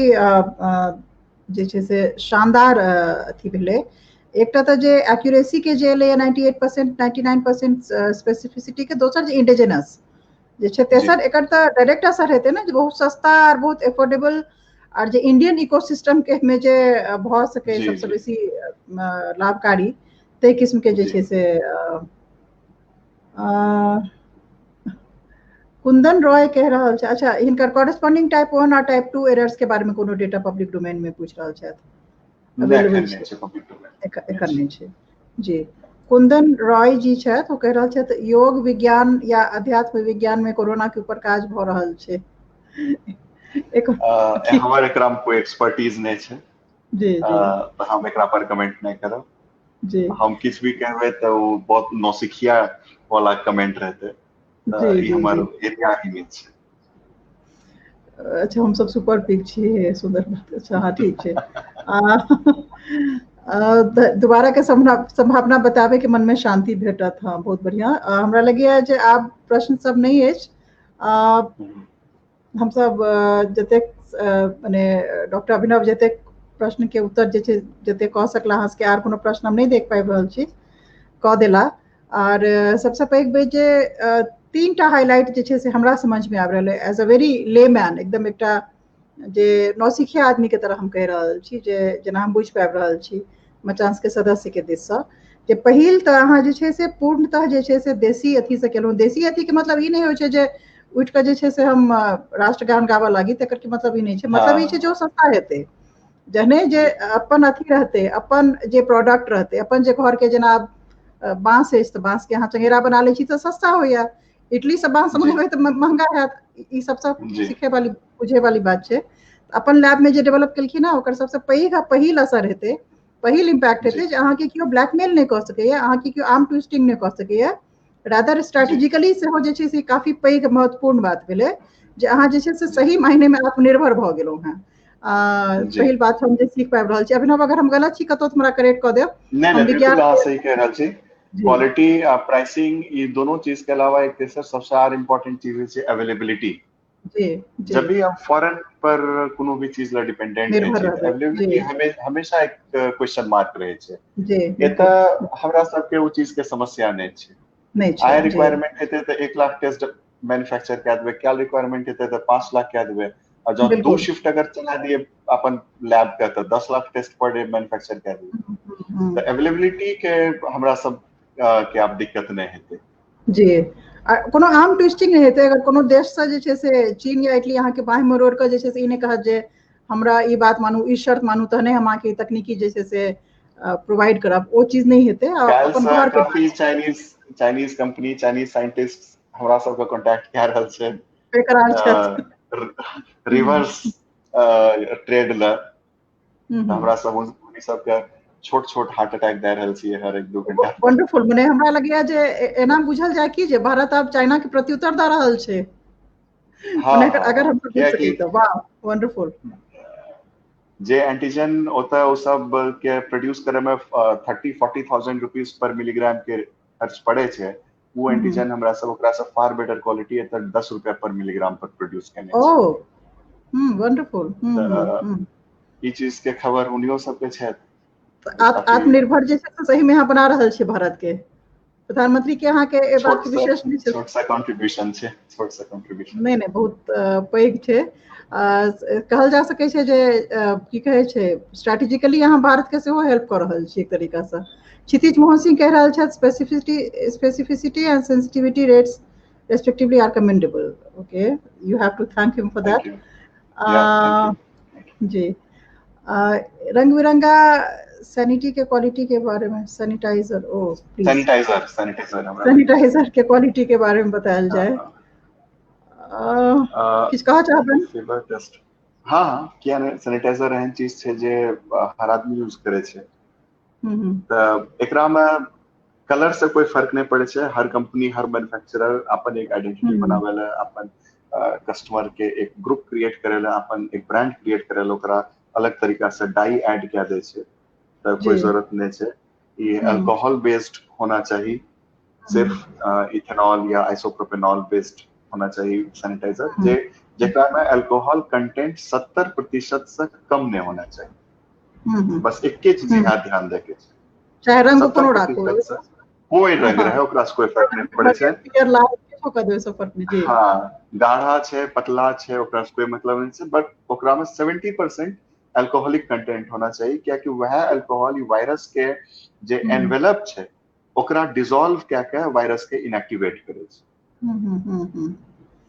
जे छै से शानदार अथी भेलै। एकटा तऽ जे एक्यूरेसी के जे एलै 98% 99% स्पेसिफिसिटी के, दोसर जे इंडिजिनस जे छै, तेसर एकर तऽ डायरेक्ट असर हेतै ने जे बहुत सस्ता आर बहुत affordable R J Indian ecosystem के में जे भऽ सकै सबसँ बेसी लाभकारी, ताहि किस्म के जे छै से। कुंदन रॉय कह रहल छै, अच्छा हिनकर कॉरेस्पॉन्डिंग टाइप 1 और टाइप 2 एरर्स के बारे में कोनो डेटा पब्लिक डोमेन में पूछि रहल छथि, अवेलेबल छै एखन नहि छै। जी। कुंदन रॉय जी छथि, ओ कहि रहल छथि योग विज्ञान या अध्यात्म विज्ञान में कोरोना के ऊपर काज भऽ रहल छै। हमर एकरा में कोई एक्सपर्टीज नहि छै। जी जी। हम एकरा पर कमेंट नहि करब। जी। हम किछु भी कहबै तऽ ओ बहुत नौसिखिया वाला कमेंट रहतै, ई हमर एरिया ही नहि छै। अच्छा, हम सब सुपर पिक छी, सुंदर बात। अच्छा हाँ ठीक छै। दोबारा के संभावना बताबे के मन में शांति भेटत। हाँ बहुत बढ़िया। हमरा लगैया जे आब प्रश्न सब नहीं अछि। हम सब जतेक मने डॉक्टर अभिनव जतेक प्रश्न के उत्तर जे छै जतेक कऽ सकला, अहाँ सबके आर कोनो प्रश्न हम नहि देख पाबि रहल छी, कऽ देला। आर सबसँ पैघ बात जे 3टा हाईलाइट जे छै से हमरा समझ में आबि रहल है एज अ वेरी ले मैन, एकदम एकटा जे नौसिखिया आदमी के तरह हम कहि रहल छी, जे जेना हम बुझि पाबि रहल छी मचांस के सदस्य के दिससँ, जे पहिल तऽ अहाँ जे छै से पूर्णतः जे छै से देसी अथी से केलहुँ। देसी अथी के मतलब ई नहि होइ छै जे उठि कऽ जे छै से हम राष्ट्रगान गाबऽ लागी, तकर के मतलब ई नहि छै। मतलब ई छै जे ओ सस्ता हेतै, जहने जे अपन अथी रहतै, अपन जे प्रोडक्ट रहतै, अपन जे घर के जेना आब बाँस अछि तऽ बाँस के अहाँ चंगेरा बना लै छी तऽ सस्ता होइया, इटली से बाँस मंगेबै तऽ महंगा हैत। ई सब सीखे वाली बुझे वाली बात छै। अपन लैब में जे डेवलप केलखिन हँ ओकर सबसँ पैघ आ पहिल असर हेतै, पहिल इम्पैक्ट हेतै जे अहाँके केओ ब्लैकमेल नहि कऽ सकैया, अहाँके केओ आर्म ट्विस्टिंग नहि कऽ सकैया। रादर स्ट्रेटेजिकली सेहो जे छै से काफी पैघ महत्वपूर्ण बात भेलै जे अहाँ जे छै से सही मायने में आत्मनिर्भर भऽ गेलहुँ हेँ। पहिल बात हम जे सीख पाबि रहल छी। अभिनव, अगर हम गलत छी कतहु तऽ हमरा करेक्ट कऽ देब। नहि, बिल्कुल अहाँ सही कह रहल छी। क्वालिटी आ प्राइसिंग ई दोनों चीज के अलावा एक तेसर सबसे आर इम्पोर्टेंट चीज होइ छै अवेलेबिलिटी। जब भी हम फॉरेन पर कोनो भी चीज ला डिपेंडेंट रहै छी, अवेलेबिलिटी हमेशा एक क्वेश्चन मार्क रहै छै। एतऽ हमरा सबके ओ चीज के समस्या नहि छै। आइ रिक्वायरमेंट हेतै तऽ 1 लाख टेस्ट मैन्युफैक्चर कए देबै, काल्हि रिक्वायरमेंट हेतै तऽ 5 लाख कए देबै, आ जब 2 शिफ्ट अगर चला दिए अपन लैब के तऽ 10 lakh test per day manufacture कए देबै। तऽ अवेलेबिलिटी के हमरा सब के आब दिक्कत नहि हेतै। जी, आ कोनो आर्म ट्विस्टिंग नहि हेतै। अगर कोनो देशसँ जे छै से चीन या इटली अहाँके बाँहि मरोड़ कऽ जे छै से ई नहि कहत जे हमरा ई बात मानू, ई शर्त मानू, तहने हम अहाँके तकनीकी जे छै से प्रोवाइड करब, ओ चीज नहि हेतै। अपन घर काफी चाइनीज कंपनी, चाइनीज साइंटिस्ट हमरा सबके कॉन्टैक्ट कए रहल छै रिवर्स ट्रेड ल। हमरा सब सबके छोट छोट हार्ट अटैक दए रहल छियै हर 1-2 घंटा। वंडरफुल। मने हमरा लगैया जे एना बुझल जाय कि जे भारत आब चाइना के प्रत्युत्तर दऽ रहल छै। हाँ, अगर हम सकी तऽ वाह, वंडरफुल। जे एंटीजन ओतऽ ओ सब के प्रोड्यूस करे में 30-40,000 रुपीज पर मिलीग्राम के खर्च पड़े छै, वो एंटीजन हमरा सब ओकरा से फार बेटर क्वालिटी एतऽ 10 रुपया पर मिलीग्राम पर प्रोड्यूस केने छै। ओ वंडरफुल। ई चीज के खबर उनियो सबके छै। आत्मनिर्भर जे छै सही में अहाँ बना रहल छी भारत के। प्रधानमंत्री के अहाँ के बात के विशेष छोट सा कंट्रीब्यूशन छै, छोट सा कंट्रीब्यूशन। नहीं नहीं, बहुत पैघ छै। कहल जा सकै छै जे की कहै छै स्ट्रेटेजिकली अहाँ भारत के सेहो हेल्प कऽ रहल छी एक तरीका से। क्षितिज मोहन सिंह कह रहल छथि specificity and sensitivity rates respectively are commendable. Okay, you have to thank him for that. जी, रंग बिरंगा सैनिटी के क्वालिटी के बारे में, सैनिटाइजर, ओ प्लीज सैनिटाइजर सैनिटाइजर के क्वालिटी के बारे में बतायल जाए। किछु कहऽ चाहबै? फीवर टेस्ट, हाँ, किया नहि। सैनिटाइजर एहन चीज छै जे हर आदमी यूज करै छै, तऽ एकरा में कलर से कोई फर्क नहीं पड़े छै। हर कंपनी, हर मैन्युफैक्चरर अपन एक आइडेंटिटी बनावे ला, अपन कस्टमर के एक ग्रुप क्रिएट करे ला, अपन एक ब्रांड क्रिएट करे ला, ओकरा अलग तरीका से डाई ऐड कए दै छै। तऽ कोई जरूरत नहीं छै। ये अल्कोहल बेस्ड होना चाहिए, सिर्फ इथेनॉल या आइसोप्रोपेनॉल बेस्ड होना चाहिए सैनिटाइजर, जे जेकरा में अल्कोहल कंटेंट 70% से कम नहीं होना चाहिए। बस एक चीज यहाँ ध्यान दे के, चाहे रंग कोनो राखो, कोई रंग रहे ओकरा से कोई फर्क नहीं पड़े छै। हाँ, गाढ़ा छै पतला छै ओकरा से कोई मतलब नहीं छै, बट ओकरा में 70% अल्कोहलिक कंटेंट होना चाहिए, कियाकि वह अल्कोहल वायरस के जे एनवेलप छै ओकरा डिसॉल्व कए के वायरस के इनएक्टिवेट करे छै।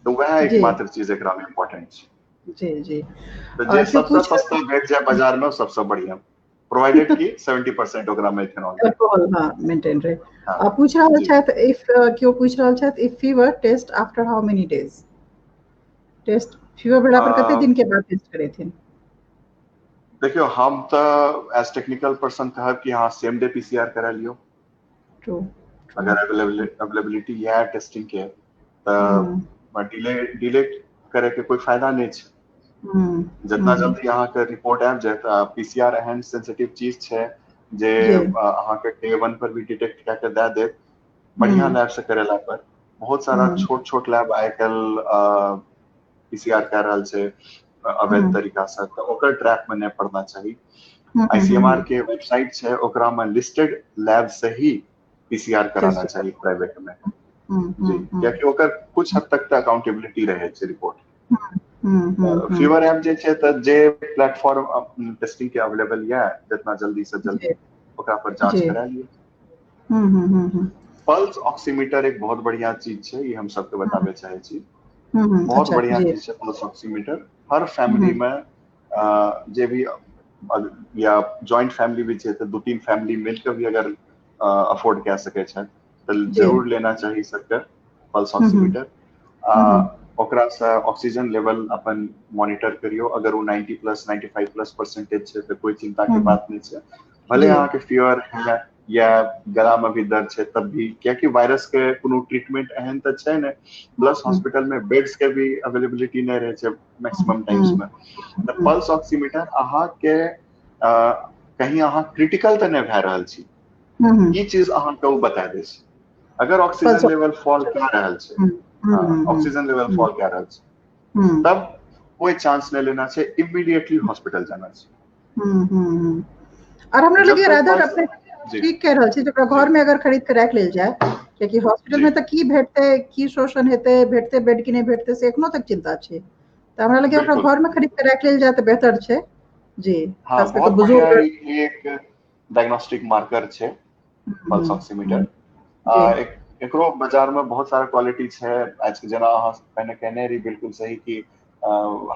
तो वह एकमात्र चीज एकरा में इम्पोर्टेंट छै। जी जी, तो जे सबसे सस्ता भेट जाए बाजार में सबसे बढ़िया, प्रोवाइडेड कि 70% ओकरा में इथेनॉल अल्कोहल हां मेंटेन रहे। आ पूछ रहल छथि, if केओ पूछ रहल छथि, if fever test after how many days test, fever भेला पर कते दिन के बाद टेस्ट करेथिन? देखियो, हम तऽ एज टेक्निकल पर्सन कहब कि हाँ सेम डे पीसीआर करा लियो। ट्रू, अगर अवेलेबिलिटी है टेस्टिंग के तऽ डिले करे के कोई फायदा नहीं छै। जितना जल्दी अहाँ के रिपोर्ट आबि जायत, पीसीआर एहन सेंसिटिव चीज छै जे अहाँ के डे 1 पर भी डिटेक्ट कए के दए देत। बढ़िया लैब से करेला पर बहुत सारा छोट छोट लैब आइ काल्हि पीसीआर कए रहल छै अवैध तरीका से, तऽ ओकर ट्रैप में नहीं पड़ना चाही। आईसीएमआर के वेबसाइट छै, ओकरा में लिस्टेड लैब से ही पीसीआर कराना चाहिए प्राइवेट में। जी, कियाकि ओकर कुछ हद तक तऽ अकाउंटेबिलिटी रहे छै रिपोर्ट। फीवर ऐप जे छै तऽ जे प्लेटफॉर्म टेस्टिंग के अवेलेबल या जितना जल्दी से जल्दी ओकरा पर जांच करा लियो। पल्स ऑक्सीमीटर एक बहुत बढ़िया चीज छै, ई हम सबके बताबे चाहे छी। बहुत बढ़िया चीज छै पल्स ऑक्सीमीटर। हर फैमिली में जे भी या जॉइंट फैमिली भी छै तऽ 2-3 फैमिली मिलकर भी अगर अफोर्ड कए सकै छथि तऽ जरूर लेना चाही सबके पल्स ऑक्सीमीटर। ओकरा से ऑक्सीजन लेवल अपन मॉनिटर करियो, अगर वो 90+, 95+ परसेंटेज छै तऽ कोई चिंता के बात नहीं छै। भले अहाँके फीवर है या गला में भी दर्द छै तब भी, कियाकि वायरस के कोनो ट्रीटमेंट एहन तऽ छै ने, प्लस हॉस्पिटल में बेड्स के भी अवेलेबिलिटी नहीं रहे छै मैक्सिमम टाइम्स में। तऽ पल्स ऑक्सीमीटर अहाँके कहीं अहाँ क्रिटिकल तऽ नहि भए रहल छी, ई चीज अहाँके ओ बता दै छै। अगर ऑक्सीजन लेवल फॉल कए रहल छै, ऑक्सीजन लेवल फॉल कए रहल छै, तब कोई चांस नहीं लेना छै, इमीडिएटली हॉस्पिटल जाना छै। और हमरा लगे राधर अपने ठीक कह रहल छी, जकरा घर में अगर खरीद के राखि लेल जाय, कियाकि हॉस्पिटल में तऽ की भेटतै, की शोषण हेतै, भेटतै बेड की नहि भेटतै, से एखनो तक चिंता छै। तऽ हमरा लगे ओकरा घर में खरीद के राखि लेल जाय तऽ बेहतर छै। जी हाँ, बहुत बुजुर्ग एक डायग्नोस्टिक मार्कर छै पल्स ऑक्सीमीटर। एकरो बाजार में बहुत सारा क्वालिटी छै। आज के जेना अहाँ पहिने कहने रही बिल्कुल सही कि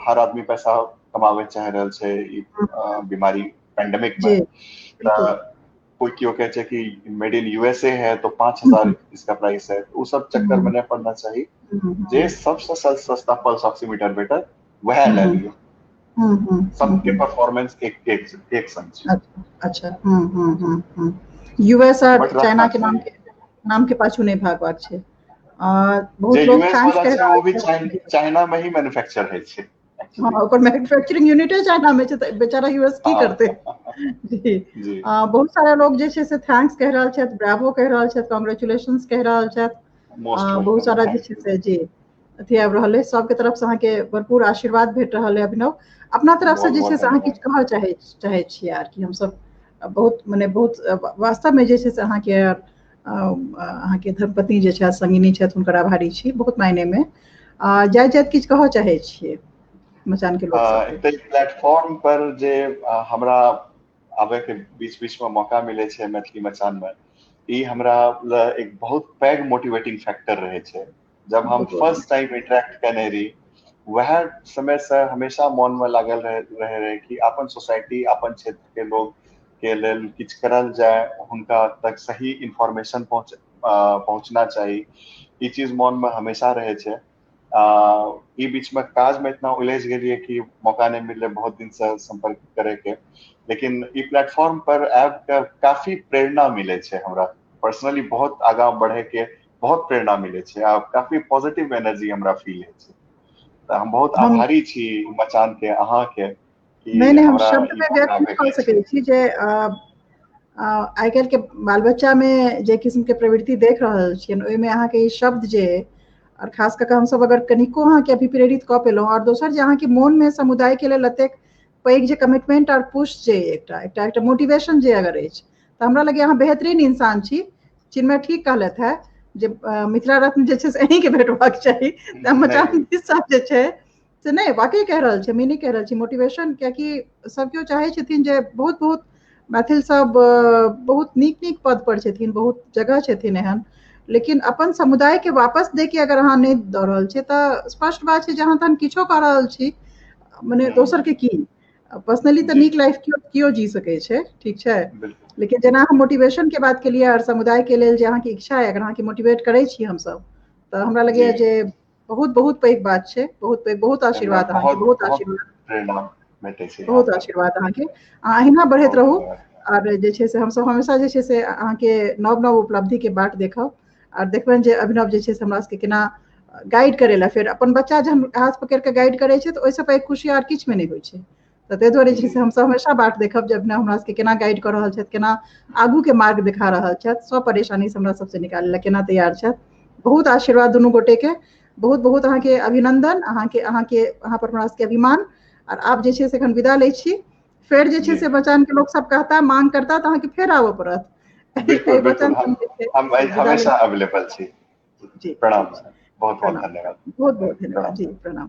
हर आदमी पैसा कमावे चाह रहल छै ई बीमारी पेंडेमिक में। कोई क्यों कहे छै कि मेड इन यूएसए है तो 5000 इसका प्राइस है, वो सब चक्कर में नहीं पड़ना चाहिए। जे सबसे सस्ता पल्स ऑक्सीमीटर भेटत वह ले लियो, सबके परफॉर्मेंस एक एक एक संग। अच्छा, यूएस और चाइना के नाम के पाछू नहीं भागबाक छै। बहुत लोग thanks कह रहल छै, वो भी चाइना में ही मैन्युफैक्चर है छै। हाँ, ओकर मैन्युफैक्चरिंग यूनिटे चाइना में छै, तऽ बेचारा यूएस की करतै। जी, बहुत सारा लोग जे छै से thanks कह रहल छथि, ब्रावो कह रहल छथि, कांग्रेचुलेशंस कह रहल छथि। बहुत सारा जे छै से जी अथी आबि रहल है, सबके तरफ से अहाँके भरपूर आशीर्वाद भेट रहल है। अभिनव, अपना तरफ से जे छै से अहाँ किछु कहऽ चाहै छियै आर कि हमसब बहुत मने बहुत वास्तव में जे छै से अहाँके अहाँके धर्मपत्नी जे छथि, संगिनी छथि, हुनकर आभारी छी बहुत मायने में। जाइत जाइत किछु कहऽ चाहै छियै मचान के लोक सबके? प्लेटफॉर्म पर जे हमरा आबे के बीच बीच में मौका मिले छै मैथिली मचान में, ई हमरा एक बहुत पैघ मोटिवेटिंग फैक्टर रहे छै। जब हम फर्स्ट टाइम इंटरेक्ट करने रही वह समय से हमेशा मन में लागल रहे रहे कि अपन सोसाइटी, अपन क्षेत्र के लोग के लेल किछु करल जाय, हुनका तक सही इंफॉर्मेशन पहुँचना चाही, ई चीज मन में हमेशा रहे छै। ई बीच में काज में इतना उलझ गेलियै कि मौका नहीं मिलले बहुत दिन से संपर्क करे के, लेकिन ई प्लेटफॉर्म पर आबि के काफी प्रेरणा मिले छै हमरा पर्सनली, बहुत आगाँ बढ़े के बहुत प्रेरणा मिले छै आ काफी पॉजिटिव एनर्जी हमरा फील होइ छै। तऽ हम बहुत आभारी छी मचान के, अहाँ के। नहीं नहीं, हम शब्द में व्यक्त नहीं कर सकै छी जे आइ काल्हि के बाल बच्चा में जे किस्म के प्रवृत्ति देख रहल छियनि ओहिमे अहाँके ई शब्द जे, और खास कऽ हमसब अगर कनिको अहाँके अभी प्रेरित कऽ पेलहुँ, और दोसर जे अहाँके मोन में समुदाय के लेल एतेक पैघ जे कमिटमेंट और पुश जे एकटा एकटा एकटा मोटिवेशन जे अगर अछि, तऽ हमरा लगैए अहाँ बेहतरीन इंसान छी। चिन्मय ठीक कहलथि है जे मिथिला रत्न जे छै से अहीँके भेटबाक चाही, तऽ मचान दिस जे छै से नहि, वाकई कहि रहल छी, हम ई नहि कहि रहल छी मोटिवेशन, कियाकि सब केओ चाहै छथिन जे बहुत बहुत मैथिल सब बहुत नीक नीक पद पर छथिन, बहुत जगह छथिन एहन, लेकिन अपन समुदाय के वापस दे के अगर अहाँ नहि दऽ रहल छियै तऽ स्पष्ट बात छै जे अहाँ तहन किछो कऽ रहल छी, मने दोसर के की पर्सनली तऽ नीक लाइफ केओ जी सकै छै, ठीक छै, लेकिन जेना हम मोटिवेशन के बात केलियै और समुदाय के लेल जे अहाँके इच्छा है, अगर अहाँके मोटिवेट करै छी हमसब, तऽ हमरा लगैए जे बहुत बहुत पैघ बात छै, बहुत पैघ, बहुत आशीर्वाद अहाँके, बहुत आशीर्वाद, बहुत आशीर्वाद अहाँके। अहाँ अहिना बढ़ैत रहू और जे छै से हमसब हमेशा जे छै से अहाँके नव नव उपलब्धि के बाट देखब और देखबनि जे अभिनव जे छै से हमरा सबके केना गाइड करै लए, फेर अपन बच्चा जहन हाथ पकड़ि कऽ गाइड करै छै तऽ ओहिसँ पैघ खुशी आर किछु मे नहि होइ छै। तऽ ताहि दुआरे जे छै से हमसब हमेशा बाट देखब जे अभिनव हमरा सबके केना गाइड कऽ रहल छथि, केना आगू के मार्ग देखा रहल छथि, सब परेशानी से हमरा सबसे निकालै लए केना तैयार छथि। बहुत आशीर्वाद दुनू गोटे के, बहुत बहुत अहाँके अभिनंदन, अहाँके अहाँके अहाँ पर हमरा सबके अभिमान। और आब जे छै से एखन विदा लै छी, फेर जे छै से मचान के लोक सब कहता, मांग करता, तऽ अहाँके फेर आबऽ पड़त। हम हमेशा अवेलेबल छी। जी प्रणाम, बहुत बहुत धन्यवाद, बहुत बहुत धन्यवाद जी, प्रणाम।